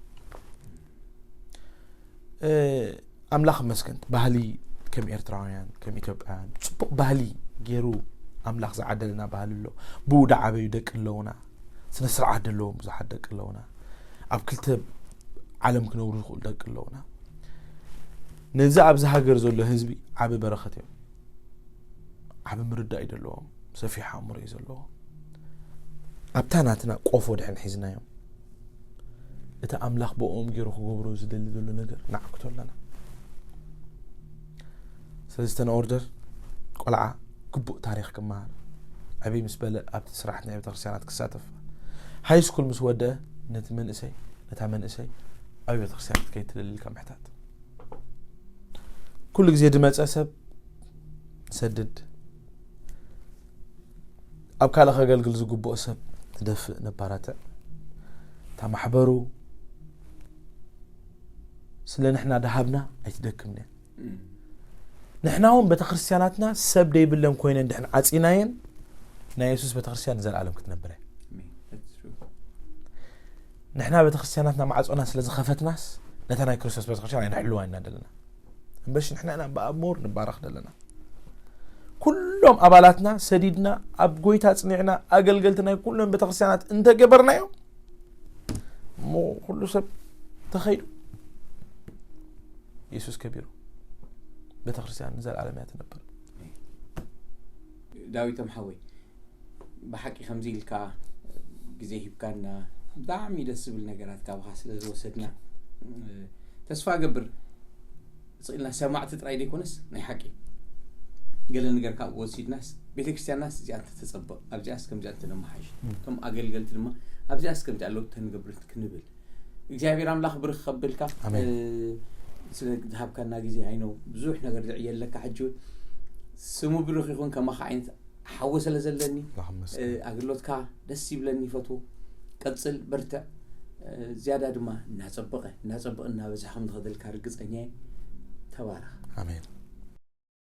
ኣምላኽ መስገን ባህሊ ከም ኤርትራውያን ከም ኢትዮጵያውያን ጽቡቕ ባህሊ ገይሩ ኣምላኽ ዝዓደልና ባህሊ ኣሎ። ብኡ ዳዓበዩ ደቂ ኣለውና። ስነ ስርዓት ዘለዎም ብዙሓት ደቂ ኣለውና። ኣብ ክልተ ዓለም ክነብሩ ዝኽእሉ ደቂ ኣለውና። ነዚ ኣብዚ ሃገር ዘሎ ህዝቢ ዓቢ በረኸት እዮም። ዓቢ ምርዳእ እዩ ዘለዎም። ሰፊሕ ኣእምሮ እዩ ዘለዎም። ኣብታ ናትና ቆፎ ድሕን ሒዝናዮም እቲ ኣምላኽ ብኦም ገይሩ ክገብሮ ዝደሊ ዘሎ ነገር ንዓግቶ ኣለና። ስለዚ ተን ኦርደር ቆልዓ ግቡእ ታሪኽ ክመሃር ዕብይ ምስ በለ ኣብቲ ስራሕቲ ናይ ቤተክርስትያናት ክሳተፍ ሃይ ስኩል ምስ ወደአ ነቲ መንእሰይ ነታ መንእሰይ ኣብ ቤተክርስትያን ክትከይድ ትደሊ ኢልካ ምሕታት። ኩሉ ግዜ ድመፀ ሰብ ሰድድ ኣብ ካልእ ከገልግል ዝግብኦ ሰብ ንደፍእ ነባራትዕ እታ ማሕበሩ ስለ ንሕና ደሃብና ኣይትደክምን እያ። ንሕና እውን ቤተክርስትያናትና ሰብ ደይብለን ኮይነን ድሕን ዓፂናየን ናይ የሱስ ቤተክርስትያን ንዘለኣለም ክትነብር እያ። ንሕና ቤተክርስትያናትና ማዕፆና ስለ ዝኸፈትናስ ነታ ናይ ክርስቶስ ቤተክርስትያን ኣይንሕልዋ ኢና ዘለና። እምበሽ ንሕና ኢና ብኣብ ሞር ንባረኽ ዘለና። ኩሎም ኣባላትና ሰዲድና ኣብ ጎይታ ጽኒዕና ኣገልገልቲ ናይ ኩሎም ቤተክርስትያናት እንተገበርናዮም እሞ ኩሉ ሰብ ተኸይዱ የሱስ ከቢሩ። ቤተክርስትያን ንዘለኣለም እያ ትነብር። ዳዊቶም ሓወይ ብሓቂ ከምዚ ኢልካ ግዜ ሂብካና ብጣዕሚ ደስ ዝብል ነገራት ካብኻ ስለ ዝወሰድና ተስፋ ገብር ስኢልና ሰማዕቲ ጥራይ ዘይኮነስ ናይ ሓቂ ገለ ነገር ካብኡ ወሲድናስ ቤተክርስትያንናስ እዚኣ እንተተፀበቕ ኣብዚኣስ ከምዚኣ እንተነመሓይሽ እቶም ኣገልገልቲ ድማ ኣብዚኣስ ከምዚኣ ለውጥ ተንገብር ክንብል እግዚኣብሔር ኣምላኽ ብርኽ ከብልካ ስለ ዝሃብካና ግዜ ኣይነው ብዙሕ ነገር ዝዕየለካ ሕጂ ስሙ ብሩኽ ይኹን ከማኻ ዓይነት ሓወ ስለ ዘለኒ ኣግሎትካ ደስ ይብለኒ ይፈትዎ ቀፅል በርትዕ ዝያዳ ድማ እናፀበቐ እናፀበቐ እናበዝሐ ከም ዝኸደልካ ርግፀኛ እየ ተባረኽ ኣሜን